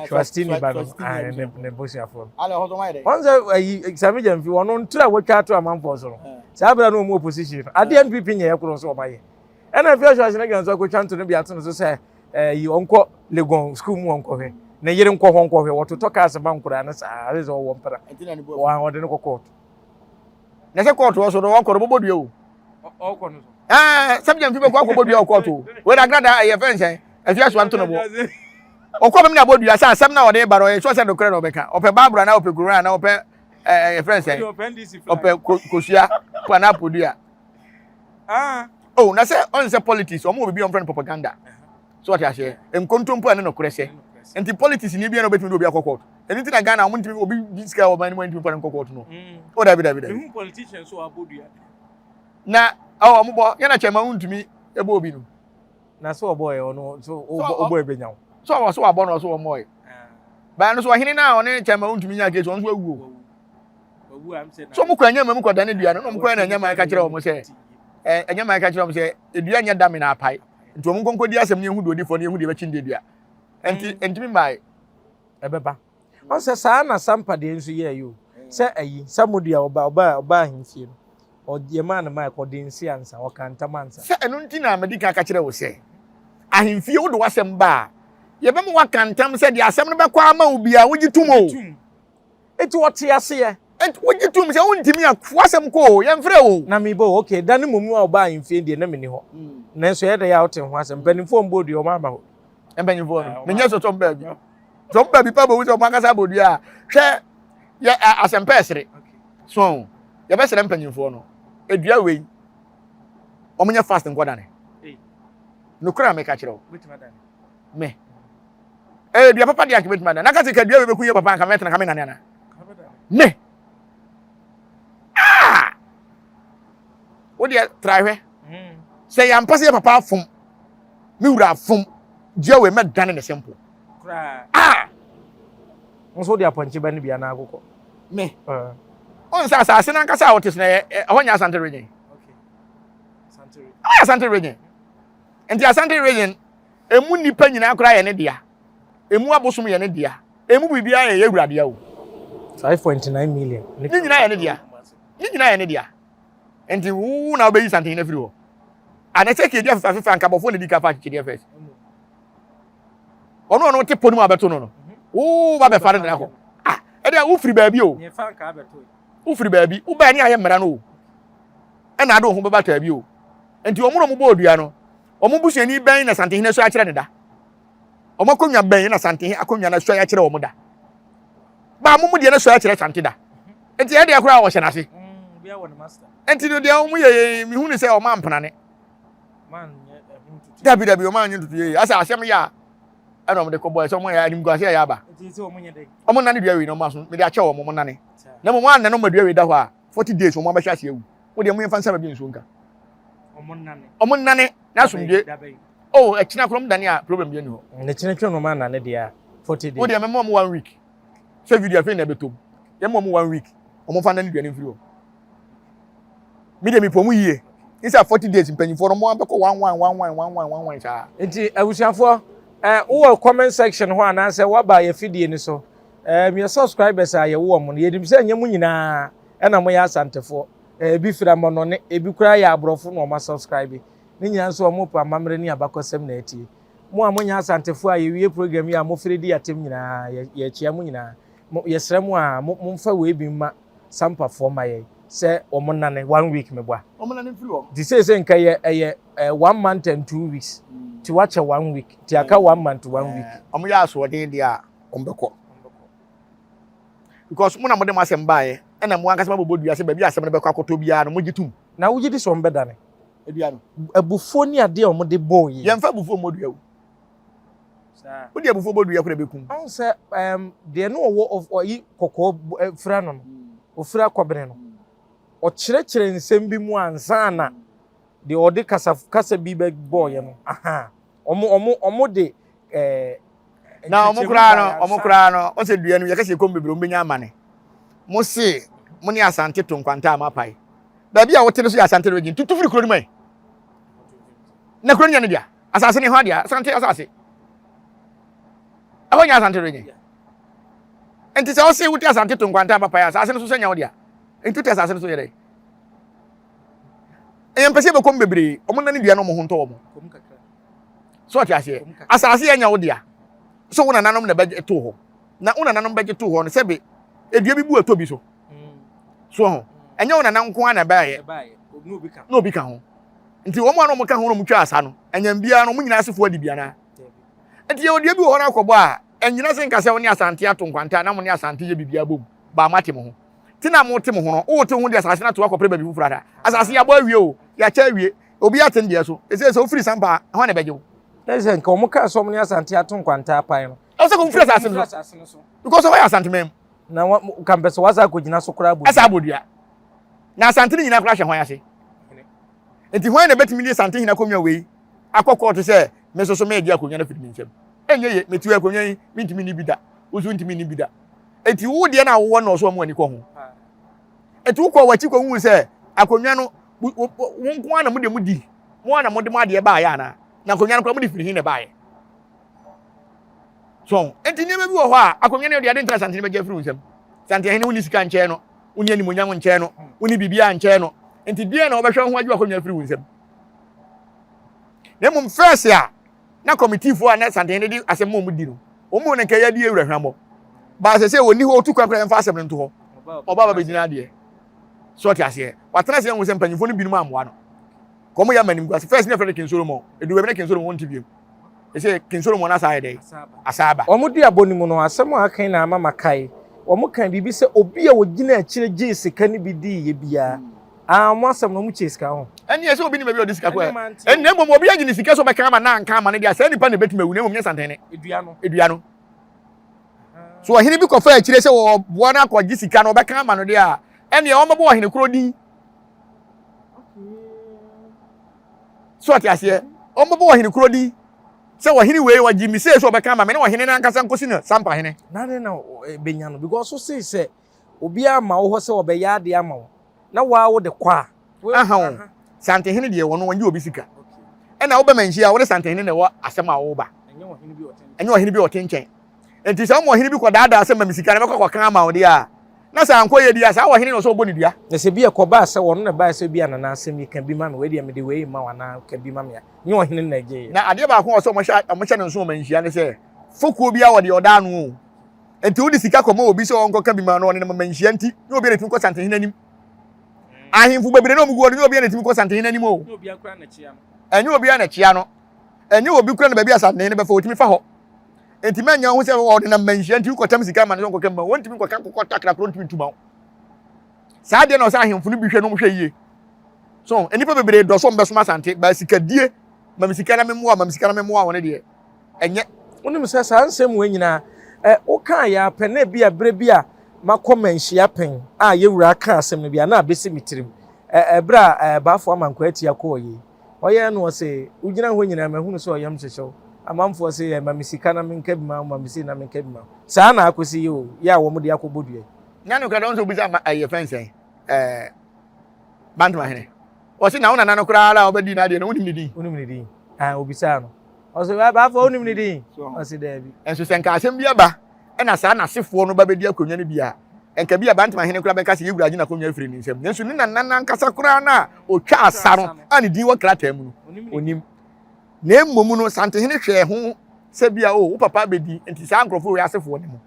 Speaker 6: Swastini ba no ne ne busuafoɔ no. Wɔn sɛ ayi Sami Gyamfi wɔn ntoro a wɔatwa ato amanfoɔ so no saa abira no wɔn opposition no adeɛ NPP nyɛ ɛkoro nso wɔn ayɛ ɛna afei ahwɛ ahyɛn adwa nso akɔtwa nto no bi ato no so sɛ ɛyi ɔnkɔ Legon sukuu mu ɔnkɔhwɛ ne yere nkɔ hɔ nkɔhwɛ wɔtotɔ cars ma nkoraa no saa sɛ ɔwɔ mpena wɔn wɔde no kɔ kɔɔto.
Speaker 1: Na sɛ kɔɔto wɔ so no wɔkɔ no bɔbɔ dua o.
Speaker 6: Ɔkɔ no so.
Speaker 1: Ɛɛ sɛbi gyamfi bɛkɔ akɔbɔ dua wɔ kɔɔto o. Wei na agrada ɛyɛ fɛn sɛn ɛfi asoa nto no boɔ. Ɔkɔ bɛm na abɔ dua sɛ asɛm na ɔde ba no ɔyɛ sure sɛ nokorɛ na ɔbɛka. Ɔpɛ Bible anaa ɔpɛ Koran anaa ɔpɛ ɛɛ ɛfɛn sɛn ɔpɛ kosua anaa podua.
Speaker 6: Ah.
Speaker 1: Oh na sɛ ɔn sɛ politics ɔmo wɔ biribi a ɔmo frɛ no propaganda. So ɔte aseɛ nkontompo a ɛne nokorɛ sɛ nti politics ni bi na obetumi de obi akɔ court. Ɛno nti na Ghana wɔn ntumi obi di sika wɔ ɔman no mu ntumi fa no nkɔ court no. O dabi dabi dabi.
Speaker 6: Ehu politician so abɔ dua.
Speaker 1: Na ɔwɔ ɔmo bɔ yɛn na kyɛn ma ntumi ɛbɔ obi no.
Speaker 6: Na so ɔbɔ yɛ ɔno so ɔbɔ ebenya wo.
Speaker 1: So ɔwɔ so wabɔ no ɔso wɔn yɛ. Baa no so ɔhene na ɔne kyɛn ma ntumi nya case ɔno so awu o. So ɔmo kɔ ɛnyɛ mu kɔ dane dua no na ɔmo kɔ ɛna ɛnyɛ man ka kyerɛ ɔmo sɛ ɛnyɛ man ka kyerɛ ɔmo sɛ edua nyɛ dame na apae nti ɔmo nkonko di asɛm ne ehu deɛ odi fɔ ne ehu deɛ ɛbɛkyi ne dua nti ntumi mmae.
Speaker 6: Ɛbɛba. Ɔn sɛ saa na Sampa deɛ nso yɛɛyɛ o. Sɛ ayi, Samodi a ɔba ɔba ɔbaa ahemfie no, ɔ yɛmaa no mic, ɔde nse ansa, ɔkaa ntam ansa.
Speaker 1: Sɛ ɛno nti na madi kan aka kyerɛ wo sɛ, ahemfie wode w'asɛm ba a, yɛbɛma woaka ntam sɛ deɛ asɛm no bɛkɔ ama wo biara wogye tom o.
Speaker 6: Wogye tom. Enti ɔte aseɛ.
Speaker 1: Enti wogye tom sɛ wontumi a, fa w'asɛm kɔ o, yɛmfrɛ wo o.
Speaker 6: Na meba o, okay, da no mmom a ɔbaa ahemfie deɛ na menni hɔ. Nanso ɛyɛ dɛn a wote ho asɛm? Mpanimfoɔ mbɔɔ dua, wɔamma hɔ.
Speaker 1: Mpanyinfoɔ no, menyɛ sɛ ɔtɔm baabi. Sɛ ɔmo baabi pa bɛhu sɛ ɔmo ankasa abɔ dua a, hwɛ yɛ asɛmpa ɛsere. So yɛbɛsrɛ mpanyinfoɔ no, edua wei, ɔmo nyɛ fast nkɔdane. Nokorɛ a meka kyerɛ wo. Me. Ɛyɛ dua papa deɛ anka mɛtumi adane. Na ka sɛ ka dua wei bɛku yɛ papa anka mɛtena ka menane ana? Me. Ah! Wo deɛ tra hwɛ. Sɛ yɛampa sɛ yɛ papa afom, me wura afom, dua wei mɛdane ne simple.
Speaker 6: Ah! Nso wode apɔnkye ba no bi anaa akokɔ?
Speaker 1: Me. Ɔn sɛ asase no ankasa a wɔte so no ɛyɛ ɛhɔ nyɛ Asante region. Ɛhɔ yɛ Asante region. Nti Asante region emu nnipa nyinaa koraa yɛ ne dea. Emu abosom yɛ ne dea. Emu biribiara yɛ yɛwura dea o.
Speaker 6: 5.9 million.
Speaker 1: Ne nyinaa yɛ ne dea. Ne nyinaa yɛ ne dea. Nti wo na wobɛyi Santehene afiri hɔ. Anasɛ kedi afefafefa anka bɔfoɔ na di ka fa akyekyedeɛ first. Ɔno ɔno te pɔ no mu abɛto no no. Wo ba bɛfa no de akɔ. Ah, ɛdeɛ wofiri baabi o. Wofiri baabi. Wobaa ne ayɛ mmara no o. Ɛna ade wo ho bɛba taa bi o. Nti wɔn na wɔn bɔɔ dua no. Wɔn busuani bɛn na Santehene asua akyerɛ ne da? Wɔn akonnwa bɛn na Santehene akonnwa no asua akyerɛ wɔn da? Baa mo mu deɛ no asua akyerɛ Sante da. Nti ɛdeɛ koraa wɔhyɛ n'ase. Nti no deɛ wɔn yɛ yɛ mehu ne sɛ wɔn ampenane. Dabi dabi wɔn anyɛ ntutu yɛ asɛ asɛm yɛ a ɛna wɔn de kɔ bɔ ɛsɛ wɔn yɛ animguase yɛ aba. Wɔn nane dua wei na wɔn aso mede akyɛ wɔn wɔn nane. Na mmom wɔn anane wɔn dua wei da hɔ a 40 days wɔn abɛhyɛ ase awu. Wo deɛ mo yɛmfa nsa baabi nsuo nka. Ɔmo nnane na asomdwe. Oh, ɛkyena koraa ɔmo dane a problem bi ani hɔ.
Speaker 6: Ne kyena twɛ no ɔmo anane deɛ a 40 days.
Speaker 1: Wo deɛ mɛma ɔmo one week. Sɛ video afei na ɛbɛtɔ mu. Yɛma ɔmo one week. Ɔmo fa nane dua no mfiri hɔ. Me deɛ mepɛ ɔmo yie. Nsa 40 days mpanyinfoɔ no ɔmo abɛkɔ one one one one one one one one saa.
Speaker 6: Nti abusuafoɔ, eh, wowɔ comment section hɔ anaasɛ woaba yɛ fidie no so. Eh, yɛ subscribers a yɛwɔ wɔn no, yɛnim sɛ ɛnyɛ mo nyinaa ɛna moyɛ Asantefoɔ. Ebi firi amɔnɔne, ebi koraa yɛ aborɔfo na wɔn asubscribe. Ne nyinaa nso wɔn pɛ amammerɛ ne abakɔsɛm na atie. Mo a monyɛ Asantefoɔ a yɛwie program yi a mofiri di atɛm nyinaa, yɛ, yɛkyea mo nyinaa. Mo, yɛsrɛ mo a, mo, momfa wei bi mma Sampafoɔ mma yɛn sɛ wɔn nnane one week meboa.
Speaker 1: Wɔn nnane mfiri hɔ.
Speaker 6: Nti seesei nka ɛyɛ, ɛyɛ eh, one month and 2 weeks. Nti wakyɛ one week. Nti aka one month, one week.
Speaker 1: Wɔn yɛ asoɔden deɛ a, wɔn bɛkɔ. Because mo na mode mo asɛm baeɛ, ɛna mo ankasa mabobɔ dua sɛ baabi a asɛm no bɛkɔ akɔtɔ biara no, mogye tom.
Speaker 6: Na wogye di sɛ wɔbɛdane?
Speaker 1: Dua no.
Speaker 6: Abufuo ne adeɛ a wɔde bɔɔ yi.
Speaker 1: Yɛmfa abufuo mmɔ dua o. Wode abufuo bɔ dua koraa ɛbɛkum.
Speaker 6: Ɔhu sɛ ɛɛm deɛ ne ɔwɔ ɔyi kɔkɔɔ fira no no, ofira kɔbene no, ɔkyerɛkyerɛ nsɛm bi mu ansa na deɛ ɔde kasa kasa bi bɛbɔɔyɛ no, aha, wɔn wɔn wɔn de ɛɛ.
Speaker 1: Na wɔn koraa no, wɔn koraa no, wɔn sɛ dua no yɛka sɛ kɔm bebree wɔn bɛnya amane. Mo se mo ne Asante to nkwanta a moapae. Baabi a wote no so yɛ Asante region. Tutu firi kuro no mu ɛ. Na kuro no nyɛ ne dea. Asase ne ho adeɛ, Asante asase. Ɛhɔ nyɛ Asante region. Nti sɛ ɔse wote Asante to nkwanta a moapae asase no so sɛ nyɛ wo dea. Nti wote asase no so yɛ dɛ. Ɛyɛ mpɛ sɛ yɛbɛkɔm bebree. Wɔn nane dua no wɔn ho ntɔ wɔn. So ɔte aseɛ? Asase yɛ nya wo dea. So wo nananom na bɛgye too hɔ. Na wo nananom bɛgye too hɔ no sɛbe edua bi bu ɛtɔ bi so. So ho. Ɛnyɛ wo nana nko ara na ɛbaeɛ. Na obi ka ho. Nti wɔn a na wɔn ka ho na wɔn twa asa no, ɛnyɛ biara no wɔn nyinaa asefoɔ adi bi anaa? Nti yɛ odua bi wɔ hɔ no akɔbɔ a, ɛnyina sɛ nka sɛ wo ne Asante ato nkwanta na mo ne Asante yɛ biribiara bom. Baa mo ate mo ho. Te na mo te mo ho no, wote ho de asase no ato akɔpere baabi foforɔ ada. Asase yɛabɔ awie o, yɛakyɛ awie. Obi ate ne deɛ so. Ɛsɛ sɛ wofiri Sampa a, hwan na ɛbɛgye wo?
Speaker 6: Na sɛ nka wɔn kaa sɛ wɔn ne Asante ato nkwanta apan no.
Speaker 1: Ɛwɔ sɛ wɔfiri asase no so. Because wɔyɛ Asante man mu.
Speaker 6: Na wɔn ka mpɛ sɛ wɔasa akɔgyina so koraa abɔ dua.
Speaker 1: Ɛsɛ abɔ dua. Na Asante no nyinaa koraa hyɛ hwan ase? Nti hwan na ɛbɛtumi de Asante hene akonnwa wei akɔ kɔɔto sɛ me nso so meregye akonnwa no afiri me nsam? Ɛnyɛ ye, mete akonnwa yi, mentumi nni bi da. Wo nso wontumi nni bi da. Nti wo deɛ no a wowɔ no ɔso a mo ani kɔ ho. Nti wokɔ w'akyi kɔhuu sɛ akonnwa no wo nko ara na mode mo di mo ara na mode mo adeɛ baeɛ anaa na akonnwa no koraa mode firi he na ɛbaeɛ so nti nneɛma bi wɔ hɔ a akonnwa no deɛ ade ntina santene bɛgye afiri wo nsam santene wonni sika nkyɛn no wonni animonyam nkyɛn no wonni biribiara nkyɛn no nti deɛ na wɔbɛhwɛ ho agye akonnwa afiri wo nsam na mmom fɛs a na kɔmitiifoɔ a na santene de asɛm ma wɔn di no wɔn mu na nka yɛadi ewura hwammɔ baasɛ sɛ wɔnni hɔ otu kwan koraa yɛmfa asɛm no nto hɔ ɔba ba bɛgyina adeɛ So ɔte aseɛ? Watena ase ahu sɛ mpanyinfoɔ no binom ammoa no. Kɔn yɛ ama animguase. First ne yɛfrɛ no King Solomon. Edu baabi na King Solomon wonte biom. Ɛsɛ King Solomon asa ayɛ dɛn? Asa aba.
Speaker 6: Wɔn duabɔ no mu no, asɛm a aka yi na ama makae. Wɔkaa biribi sɛ obi a ogyina akyire gyee sika no bi diiɛ biara. Ah, wɔn asɛm no, wɔkyɛɛ sika ho.
Speaker 1: Ɛnneɛ sɛ obi nim baabi a ɔde sika kɔɛ. Ɛnna mmom obi agye ne sika sɛ ɔbɛka ama na anka ama no deɛ a, saa nipa na ɛbɛtumi awu na mmom nyɛ santene.
Speaker 6: Dua no.
Speaker 1: Dua no. So ɔhene bi kɔfa akyire sɛ wɔboa no akɔgye sika no ɔbɛka ama no deɛ a, ɛnneɛ wɔmmɛbɔ ɔhene korɔ din. So ɔte aseɛ? Wɔmmɛbɔ ɔhene korɔ din sɛ ɔhene wei ɔgye me sei sɛ ɔbɛka ama me ne ɔhene no ankasa nkɔsi no sampa hene.
Speaker 6: Na ne na bɛnya no because so sei sɛ. Obiara mma wo hɔ sɛ ɔbɛyɛ adeɛ ama wo na wo ara wode kɔ a.
Speaker 1: Aha o, Santehene deɛ wɔn wɔngye obi sika. Ɛna wobɛ manhyia a wode Santehene na ɛwɔ asɛm a woba. Ɛnyɛ ɔhene bi a ɔte nkyɛn. Nti sɛ woma ɔhene bi kɔdaadaa sɛ ma me sika na mɛkɔ akɔka ama wo deɛ a, na sɛ ankɔ yie deɛ a, saa ɔhene na ɔsɛ ɔbɔ ne dua.
Speaker 6: Na sɛ bi ɛkɔbaa sɛ ɔno na ɛbaeɛ sɛ bi a Nana asɛm yi ka bi ma me, wei deɛ mede wei rema wo anaa ka bi ma me a, nyɛ ɔhene no na ɛgyeeɛ.
Speaker 1: Na adeɛ baako a ɔsɛ wɔhyɛ no nso wɔ manhyia ne sɛ, fokuo biara wɔ deɛ ɔda ano o. Nti wode sika kɔma obi sɛ ɔnkɔka bi ma no ɔnenam manhyia nti, nyɛ obiara na ɛtumi kɔ Santehene anim. Ahemfo bebree na wɔgu hɔ no, nyɛ obiara na ɛtumi kɔ Santehene anim o. Ɛnyɛ obiara na ɛkyea no. Ɛnyɛ obi kura na baabi a Santehene bɛfa, ɔtumi fa hɔ. Nti mɛnyɛ ho sɛ ɔdenam manhyia nti wokɔtam sika ma no sɛ ɔnkɔka bi ma wo. Ɔntumi nkɔka nkokɔ takra korɔ ntumi ntu ma wo. Saa deɛ na ɔsɛ ahemfo no bi hwɛ na wɔhwɛ yie. So nnipa bebree dɔ so wɔbɛsom Asante, baa sikadie, ma me sika na memmoa, ma me sika na memmoa wɔn deɛ. Ɛnyɛ.
Speaker 6: Wonim sɛ saa nsɛm wei nyinaa, ɛ, wokaa yɛ ara pɛ na ebia berɛ bi a makɔ manhyia pɛn a yɛn wura kaa asɛm no bi a na abɛsi me tirim. Ɛ, ɛberɛ a, ɛ, Bafo Amankwaa Atia kɔɔ yei, ɔyɛɛ no ɔse, wogyina hɔ nyinaa mahunu sɛ ɔyam hyehye wo. Amanfoɔ se, ɛ, ma me sika na menka bi ma wo, ma me sei na menka bi ma wo. Saa na akɔsi yi o, yɛ a wɔde akɔbɔ dua yi.
Speaker 1: Nya nokorɛ dɛ, wo nso wobisa ma, ɛ, yɛfrɛ no sɛn, ɛ, Bantama hene. Ɔse na wo nana no koraa ara a ɔbɛdii n'adeɛ no, wonim ne din?
Speaker 6: Wonim ne din? Ah, obisaa no. Ɔse baafo wonim ne din? Ɔse daabi.
Speaker 1: Nso sɛ nka asɛm bi aba ɛna saa n'asefoɔ no ba bɛdi akonnwa no bi a, nka bi a Bantama hene koraa bɛka sɛ yɛwura agye n'akonnwa afiri ne nsam. Nanso ne nana no ankasa koraa no a ɔtwa asa no a ne din wɔ krataa mu no, onim. Na mmom no, Santehene hwɛɛ ho sɛ bi a o, wo papa abɛdi, nti saa nkurɔfoɔ wei asefoɔ ne mo.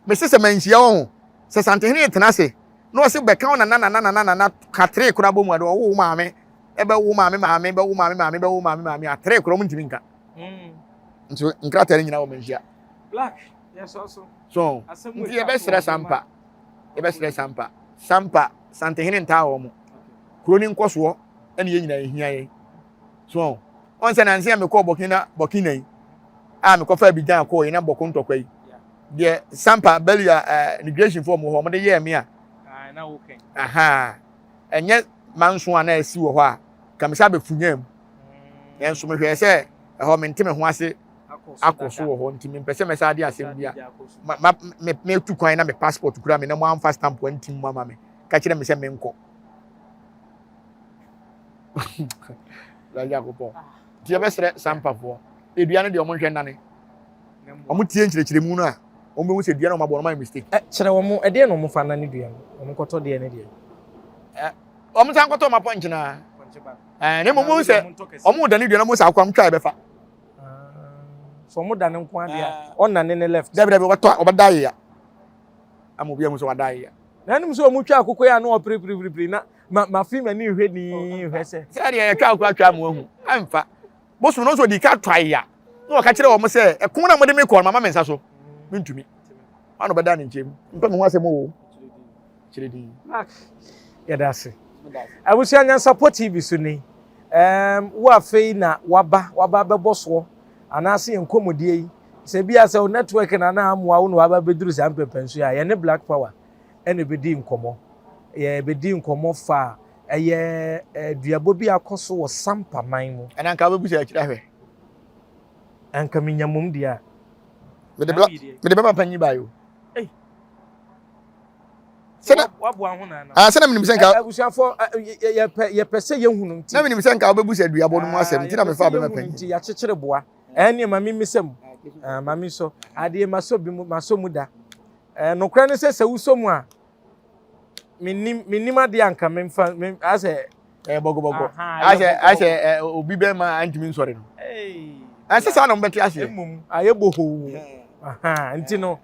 Speaker 1: Mese sɛ manhyia wɔn ho, sɛ Santehene retena ase na ɔse bɛka wo nana nana nana nana ka tere koraa bɔ mu a, deɛ ɔwo wo maame ɛbɛwo maame maame bɛwo maame maame bɛwo maame maame a tere koraa ɔmo ntumi nka mm. nti nkrataa no nyinaa wɔ manhyia
Speaker 6: black yɛsɔ so
Speaker 1: so nti yɛbɛsrɛ sampa yɛbɛsrɛ sampa sampa santehene ntaa wɔ mo kuro ne nkɔsoɔ ɛne yɛn nyinaa yɛhia yɛn so ɔn sɛ nanse a mekɔɔ bɔkina bɔkina yi a mekɔfa abigyan kɔɔ yi na bɔko ntɔkwa yi deɛ sampa bali a eh, migration fo ɔmo hɔ ɔmo de yɛɛ me a aha ɛnyɛ manso a na asi wɔ hɔ a ka me sa bɛfunyaa mu nanso mehwɛɛ sɛ ɛhɔ mente me ho ase akɔ so wɔ hɔ nti mempɛ sɛ mɛsa ade asɛm bi a ma me metu kwan na me passport kura me na mo amfa stamp antim mu ama me ka kyerɛ me sɛ menkɔ Nyankopɔn nti yɛbɛsrɛ sampafoɔ edua no deɛ ɔmo nhwɛ nnane Wɔn tie nkyerɛkyerɛmu no a, wɔn bɛhu sɛ dua na wɔn abɔ no wɔn ayɛ mistake.
Speaker 6: Ɛ kyerɛ wɔn ɛdeɛ na wɔn fa nane dua no, wɔn nkɔtɔ deɛ ne deɛ.
Speaker 1: Ɛ wɔn san nkɔtɔ wɔn apɔnkye naa. Ɛɛ ne mmom wɔn sɛ wɔn dane dua no wɔn sɛ akɔ wɔn twa ɛbɛfa.
Speaker 6: So wɔn dane nko adeɛ a ɔnane ne left.
Speaker 1: Dabi dabi wɔbɛtɔ wɔbɛda ayea ama obi ahu sɛ wɔada ayea.
Speaker 6: Na ɛnum sɛ wɔn twa akoko yi a na wɔpirepirepire na ma ma fi m'ani hwɛ nii hwɛ sɛ.
Speaker 1: Sɛ deɛ yɛtwa akoko atwa ama wɔn ahu ɛnfa. Bosom no nso ɔdii ka twae a, na ɔka kyerɛ wɔn sɛ, ɛko no a mode me kɔ no, mama me nsa so. Mentumi. Hwan na ɔbɛda ne nkyɛn mu? Mpɛ me ho asɛm o. Kyerɛ din.
Speaker 6: Mark, yɛda ase. Abusua Nyansapɔ TV so ni. Um, wo afei na waba, waba bɛbɔ soɔ, anaasɛ yɛn nkɔmmɔdie yi, sɛ bi a sɛ wo network na na amoa wo na waba bɛduru saa mpɛmpɛnso yi a, yɛne Black Power ɛna ɛbɛdi nkɔmmɔ. Yɛbɛdi nkɔmmɔ fa Ɛyɛ duabɔ bi a akɔ so wɔ Sampa man mu.
Speaker 1: Ɛna nka wobɛbu sɛ akyiri ahwɛ.
Speaker 6: Anka menya mmom deɛ a.
Speaker 1: Mede bla mede bɛma panyin baa yo. Sɛnɛ
Speaker 6: waboa ho na na.
Speaker 1: Ah sɛnɛ menim sɛ nka.
Speaker 6: Abusuafo yɛpɛ yɛpɛ sɛ yɛhunu nti.
Speaker 1: Na menim sɛ nka wobɛbu sɛ duabɔ no mu asɛm nti na mefa bɛma panyin.
Speaker 6: Nti yɛakyekyere boa. Ɛne ma memmisa mu. Ah ma me sɔ. Adeɛ masɔ bi mu masɔ mu da. Nokorɛ ne sɛ sɛ wosɔ mu a menim menim adeɛ anka memfa mem asɛ.
Speaker 1: Ɛyɛ bɔgɔbɔgɔ. Asɛ asɛ ɛ obi bɛ ma antumi nsɔre no. Ɛsɛ saa na wɔn bɛte aseɛ.
Speaker 6: Mmom ayɛ bohoo. Nti no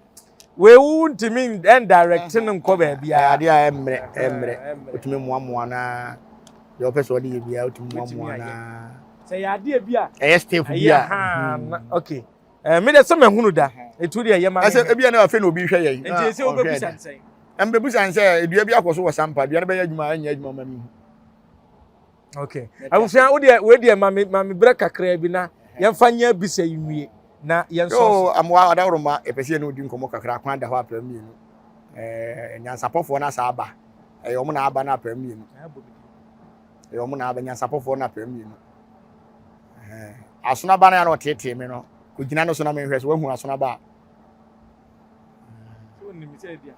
Speaker 6: wewu ntumi ndirect no nkɔ baabi a.
Speaker 1: Adeɛ a ɛmmerɛ ɛmmerɛ otumi mmoamoa na deɛ ɔpɛ sɛ ɔde yɛ biara otumi mmoamoa na.
Speaker 6: Sɛ yɛ adeɛ bi a.
Speaker 1: Ɛyɛ stiff bi
Speaker 6: a. Okay. Eh, me de sɛ mahunu da. Etu deɛ yɛ ma me.
Speaker 1: Ɛsɛ ebi na afei na obi hwɛ yɛn.
Speaker 6: Nti ese wobɛbusa nsɛn.
Speaker 1: Mbɛbusa nsɛ edua bi akɔ so wɔ sampa, dua no bɛyɛ adwuma ɛnyɛ adwuma ma mi hu.
Speaker 6: Okay. Abusua wo deɛ wei deɛ ma me ma me brɛ kakra bi na yɛmfa nyɛ bisa yi nwie na yɛn sɔ.
Speaker 1: Yo amoa ɔdaworo ɛpɛ sɛ yɛne odi nkɔmmɔ kakra kwan da hɔ apɛ mmienu. Ɛɛ nyansapɔfoɔ no asa aba. Ɛyɛ wɔn na aba no apɛ mmienu. Ɛyɛ wɔn na aba nyansapɔfoɔ no apɛ mmienu. Asono aba no a na ɔteetee me no, kɔgyina no so na menhwɛ so wahu asono aba a.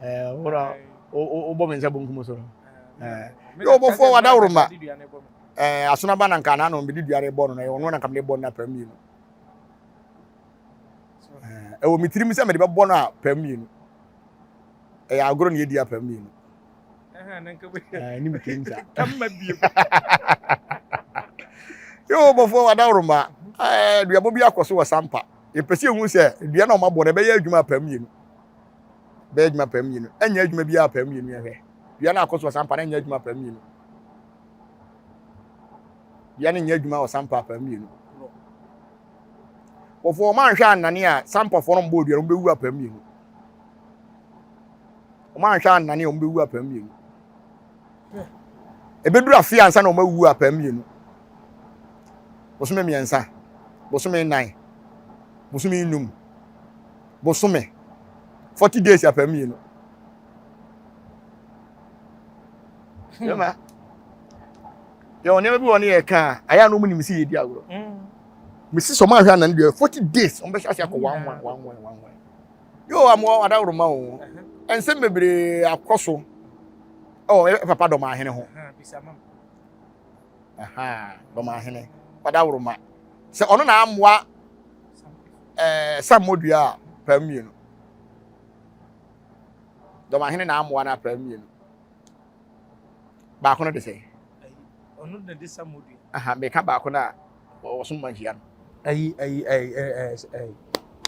Speaker 1: Ɛɛ wura wobɔ me nsa bonkum so no. Ɛɛ yɛ ɔbɔfoɔ wadaworoma. Ɛɛ asonaba na nka n'ano mede dua no bɔ no na ɔno na nka mede bɔ no apam mmienu. Ɛɛ ɛwɔ me tirim sɛ mede bɛbɔ no apam mmienu. Ɛyɛ agorɔ na yɛdi apam mmienu. Ɛɛ me tirim saa. Yɛ ɔbɔfoɔ wadaworoma. Ɛɛ duabɔ bi akɔ so wɔ Sampa. Yɛpɛ sɛ yɛhu sɛ dua na ɔmabɔ no ɛbɛyɛ adwuma apam mmienu. Bɛyɛ adwuma apam mmienu. Ɛnyɛ adwuma biara apam mmienu yɛhwɛ. Dua no akɔ so wɔ Sampa na ɛnyɛ adwuma apam mmienu. Dua no nyɛ adwuma wɔ Sampa apam mmienu. Wɔfo wɔn anhwɛ annane a Sampafoɔ no mbɔɔ dua no wɔbɛwu apam mmienu. Wɔn anhwɛ annane a wɔbɛwu apam mmienu. Ɛbɛduru afe ansa na wɔn awu apam mmienu. Bosome mmiɛnsa, bosome nnan, bosome nnum, bosome 40 days apam mmienu. Yɛma yɛwɔ nneɛma bi wɔ ne yɛ ka a ayɛ a na wɔn nim sɛ yɛdi agorɔ. Mm. Mesi sɛ wɔn ahwɛ anan deɛ 40 days wɔn bɛhyɛ ase akɔ one one one one one one. Yoo amoa adaworoma o. Nsɛm bebree akɔ so ɛwɔ papa dɔm ahene ho. Dɔm ahene ɔdaworoma sɛ ɔno na amoa ɛɛ sammɔdua a paa mmienu. Dɔm ahene na amoa no apaa mmienu. Baako no de sɛ.
Speaker 6: Ɔno na de sammɔdua.
Speaker 1: Aha meka baako no a wɔsom ma nhyia no.
Speaker 6: Ayi ayi ayi ɛɛ ɛɛ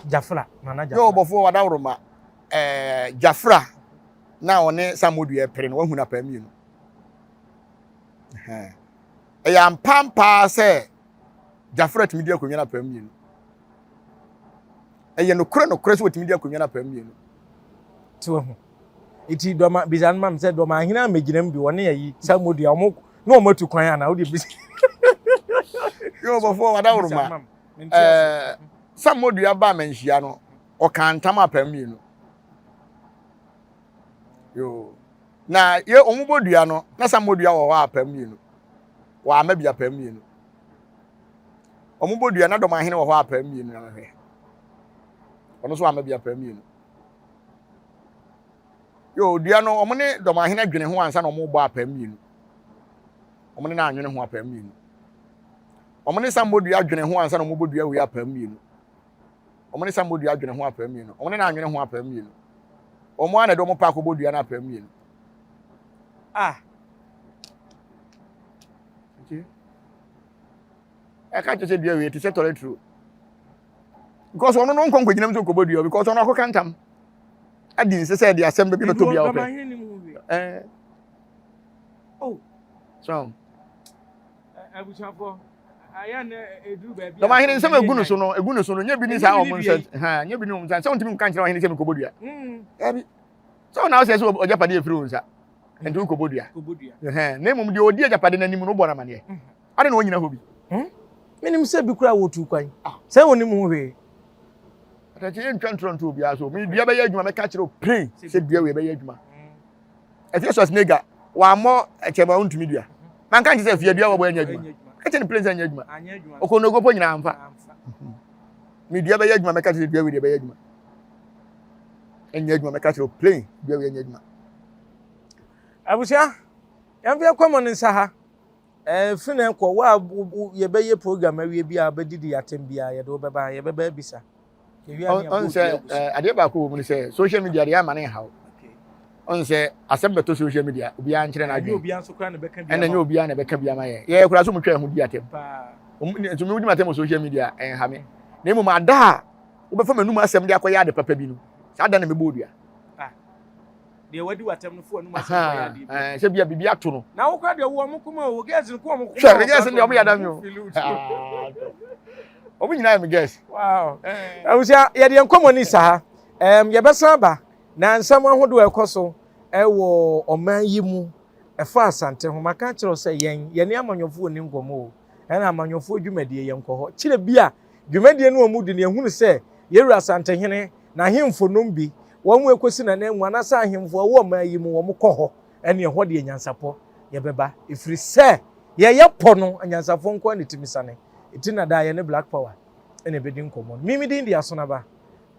Speaker 6: Jafra nana Jafra.
Speaker 1: Yɛ ɔbɔfoɔ wadaworoma ɛɛ Jafra na ɔne sammɔdua pere no wahu no apaa mmienu. Ɛyɛ ampampaa sɛ Jafra tumi di akonnwa no apaa mmienu. Ɛyɛ nokorɛ nokorɛ sɛ wɔtumi di akonnwa no apaa mmienu.
Speaker 6: Ti wahu. Eti dɔma bisa no ma me sɛ dɔma ahene a megyina mu bi wɔne ayi sammɔdua wɔn na wɔn atu kwan ana wode bisa.
Speaker 1: Yɛ ɔbɔfoɔ wadaworoma ɛɛ sammɔdua baa manhyia no ɔkaa ntam apaa mmienu. Yoo. Na yɛ wɔn bɔ dua no, na sa mmɔ dua wɔ hɔ apam mmienu. Wɔama bi apam mmienu. Wɔn bɔ dua na dɔm ahene wɔ hɔ apam mmienu na mehwɛ. Ɔno nso ama bi apam mmienu. Yoo, dua no wɔn ne dɔm ahene dwene ho ansa na wɔn bɔ apam mmienu. Wɔn ne na anwene ho apam mmienu. Wɔn ne sa mmɔ dua dwene ho ansa na wɔn bɔ dua wei apam mmienu. Wɔn ne Sammɔ dua dwene ho apam mmienu. Wɔn ne no anwene ho apam mmienu. Wɔn ara na ɛde wɔn pɛ akɔbɔ dua no apam mmienu.
Speaker 6: Ah.
Speaker 1: Nti, ɛka kyerɛ sɛ dua wei te sɛ tɔrɛturo. Because ɔno no nkɔ nkɔgyina mu sɛ ɔkɔbɔ dua because ɔno akɔka ntam. Adi nsɛ sɛ ɛde asɛm bɛbi bɛtɔ bia ɔpɛ. Eh.
Speaker 6: Oh.
Speaker 1: So.
Speaker 6: Abusuafoɔ.
Speaker 1: Dɔm ahene nsɛm egu ne so no egu ne so no nye bi ni saa wɔn nsa ha nye bi ni wɔn nsa sɛ wɔntumi nka nkyerɛ ɔhene sɛ mekɔbɔ dua ɛbi sɛ wɔn na ɔsɛ sɛ ɔgyapade efiri wɔn nsa nti wokɔbɔ dua na mmom deɛ ɔdi agyapade n'anim no wobɔ no amaneɛ mm. ade na ɔnyina hɔ bi
Speaker 6: hmm? menim sɛ bi koraa wɔtu kwan ah. sɛ wɔnim ho hwee
Speaker 1: atakye yɛntwa ntorɔ nto obiara so me dua bɛyɛ adwuma mɛka kyerɛ wo plen sɛ dua wei bɛyɛ adwuma Afia Schwarzenegger wammɔ ɛkyɛ ma ɔntumi dua. Manka nkyɛ sɛ afia dua wɔbɔ ɛnyɛ adwuma. Ɛkyɛ ne plane sɛ ɛnyɛ adwuma. Okonogo po nyinaa amfa. Me dua bɛyɛ adwuma mɛka kyerɛ dua wei deɛ bɛyɛ adwuma. Ɛnyɛ adwuma mɛka kyerɛ plane dua wei ɛnyɛ adwuma.
Speaker 6: Abusua, yɛmfa yɛkɔ ne nsa ha. Ɛfiri na ɛkɔ wo a yɛbɛyɛ program awie bi a wobɛdidi atɛm biara yɛde wo bɛba yɛbɛba abisa.
Speaker 1: Ɔn sɛ adeɛ baako wɔ mu no sɛ social media deɛ ama ne nhaw. Ɔn sɛ asɛm bɛtɔ social media obiara nkyerɛ n'adwene. Ɛna nyɛ obiara na ɛbɛka bi ama yɛn. Yɛyɛ koraa so mu twa ɛho di atɛm. Nso mi wodi m'atɛm wɔ social media ɛnha me. Na mmom ada a wobɛfa m'anum asɛm de akɔyɛ ade papa bi no saa da na mɛbɔ odua.
Speaker 6: Deɛ wadi w'atɛm no fo anum asɛm kɔyɛ adeɛ bi.
Speaker 1: Sɛ bia biribi ato no.
Speaker 6: Na wo kora deɛ wo ɔmo koma o girls no ko ɔmo
Speaker 1: koma. Hwɛ girls no deɛ ɔmo yɛ adam o. Ɔmo nyinaa yɛ me girls.
Speaker 6: Wow. Abusua yɛde yɛn nkɔmɔ ni saa. Ɛm yɛbɛsan aba na nsɛm ahodoɔ a ɛkɔ so ɛwɔ ɔman yi mu ɛfa Asante ho. Maka akyerɛ wo sɛ yɛn yɛne amanyɔfoɔ nni nkɔmɔ o. Ɛna amanyɔfoɔ dwumadie yɛnkɔ hɔ. Kyerɛ bi a dwumadie no wɔn di no yɛhunu sɛ yɛwura Asantehene N'ahemfo nom bi, wɔn a ɛkɔsi n'ananmu, anaasɛ ahemfo a ɛwɔ ɔman yi mu, wɔkɔ hɔ, ɛne ɛhɔ deɛ nyansapɔ yɛbɛba, ɛfiri sɛ yɛyɛ pɔ no, anyansafoɔ nko ara na ɛtumi sane. Ɛti na daa yɛne Black Power na ɛbɛdi nkɔmmɔ no. Me me din de Asonaba.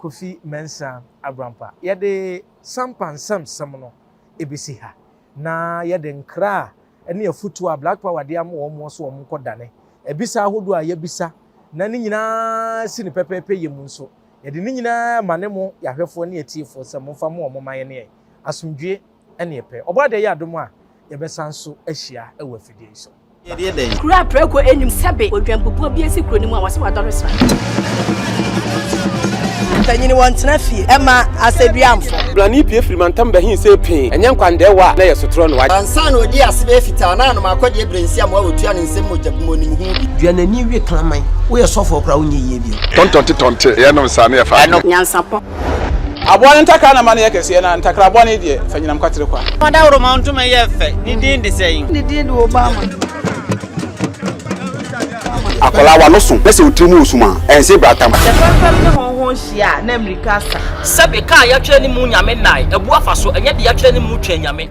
Speaker 6: Kofi Mensah Abrampa. Yɛde Sampa nsɛmsɛm no bɛsi ha na yɛde nkra ne afutuo a Black Power de ama wɔn so wɔn nkɔdane abisa ahodoɔ a yɛabisa na ne nyinaa si no pɛpɛɛpɛ yɛ mu nso. Yɛde ne nyinaa ma ne mo yɛahwɛfoɔ ne atiefoɔ sɛ momfa mo wɔn ma yɛne yɛn asomdwie ne ɛpɛ. Ɔbɔadeɛ yɛ adom a yɛbɛsan so ahyia wɔ afidie yi so.
Speaker 3: Kuro a prako nnim sɛbe odwanbubuo bi asi kuro no mu a wɔse wadɔre sra.
Speaker 7: Mpanyin wɔntena fie ɛma asɛduamfo.
Speaker 8: Blani pue firi mantam bɛhe see pee, ɛnyɛ nkwandɛɛwa a na ɛyɛ sotorɔ na wagye.
Speaker 9: Ansa na odii ase bɛyɛ fitaa na anom akɔdeɛ berɛ nsi amoa wɔtua ne nsam mogya gu mu onim ho bi.
Speaker 10: Dua n'ani we kraman. Woyɛ sɔfoɔ koraa wonyɛ yie bio.
Speaker 11: Tɔntɔnte tɔnte yɛnom saa ne yɛfa adeɛ.
Speaker 3: Nyansapɔ.
Speaker 12: Aboa no ntakra na ma no yɛ kɛseɛ, na ntakra bɔne deɛ, fa nyinam kwatere kwa.
Speaker 13: Ɔdawuroma ntoma yɛ fɛ, ne din de sɛn?
Speaker 14: Ne din de Obama.
Speaker 15: Akwadaa w'ano so na sɛ wo tiri mu wɔ sum a, ɛnse bratam.
Speaker 16: Sɛ fɛmfɛm ne hɔnhɔn hyia a, na mmirika asa.
Speaker 17: Sɛbe, kaa a yɛatwerɛ ne mu Nyame nnae, abu afa so, ɛnyɛ deɛ yɛatwerɛ ne mu Twɛn Nyame.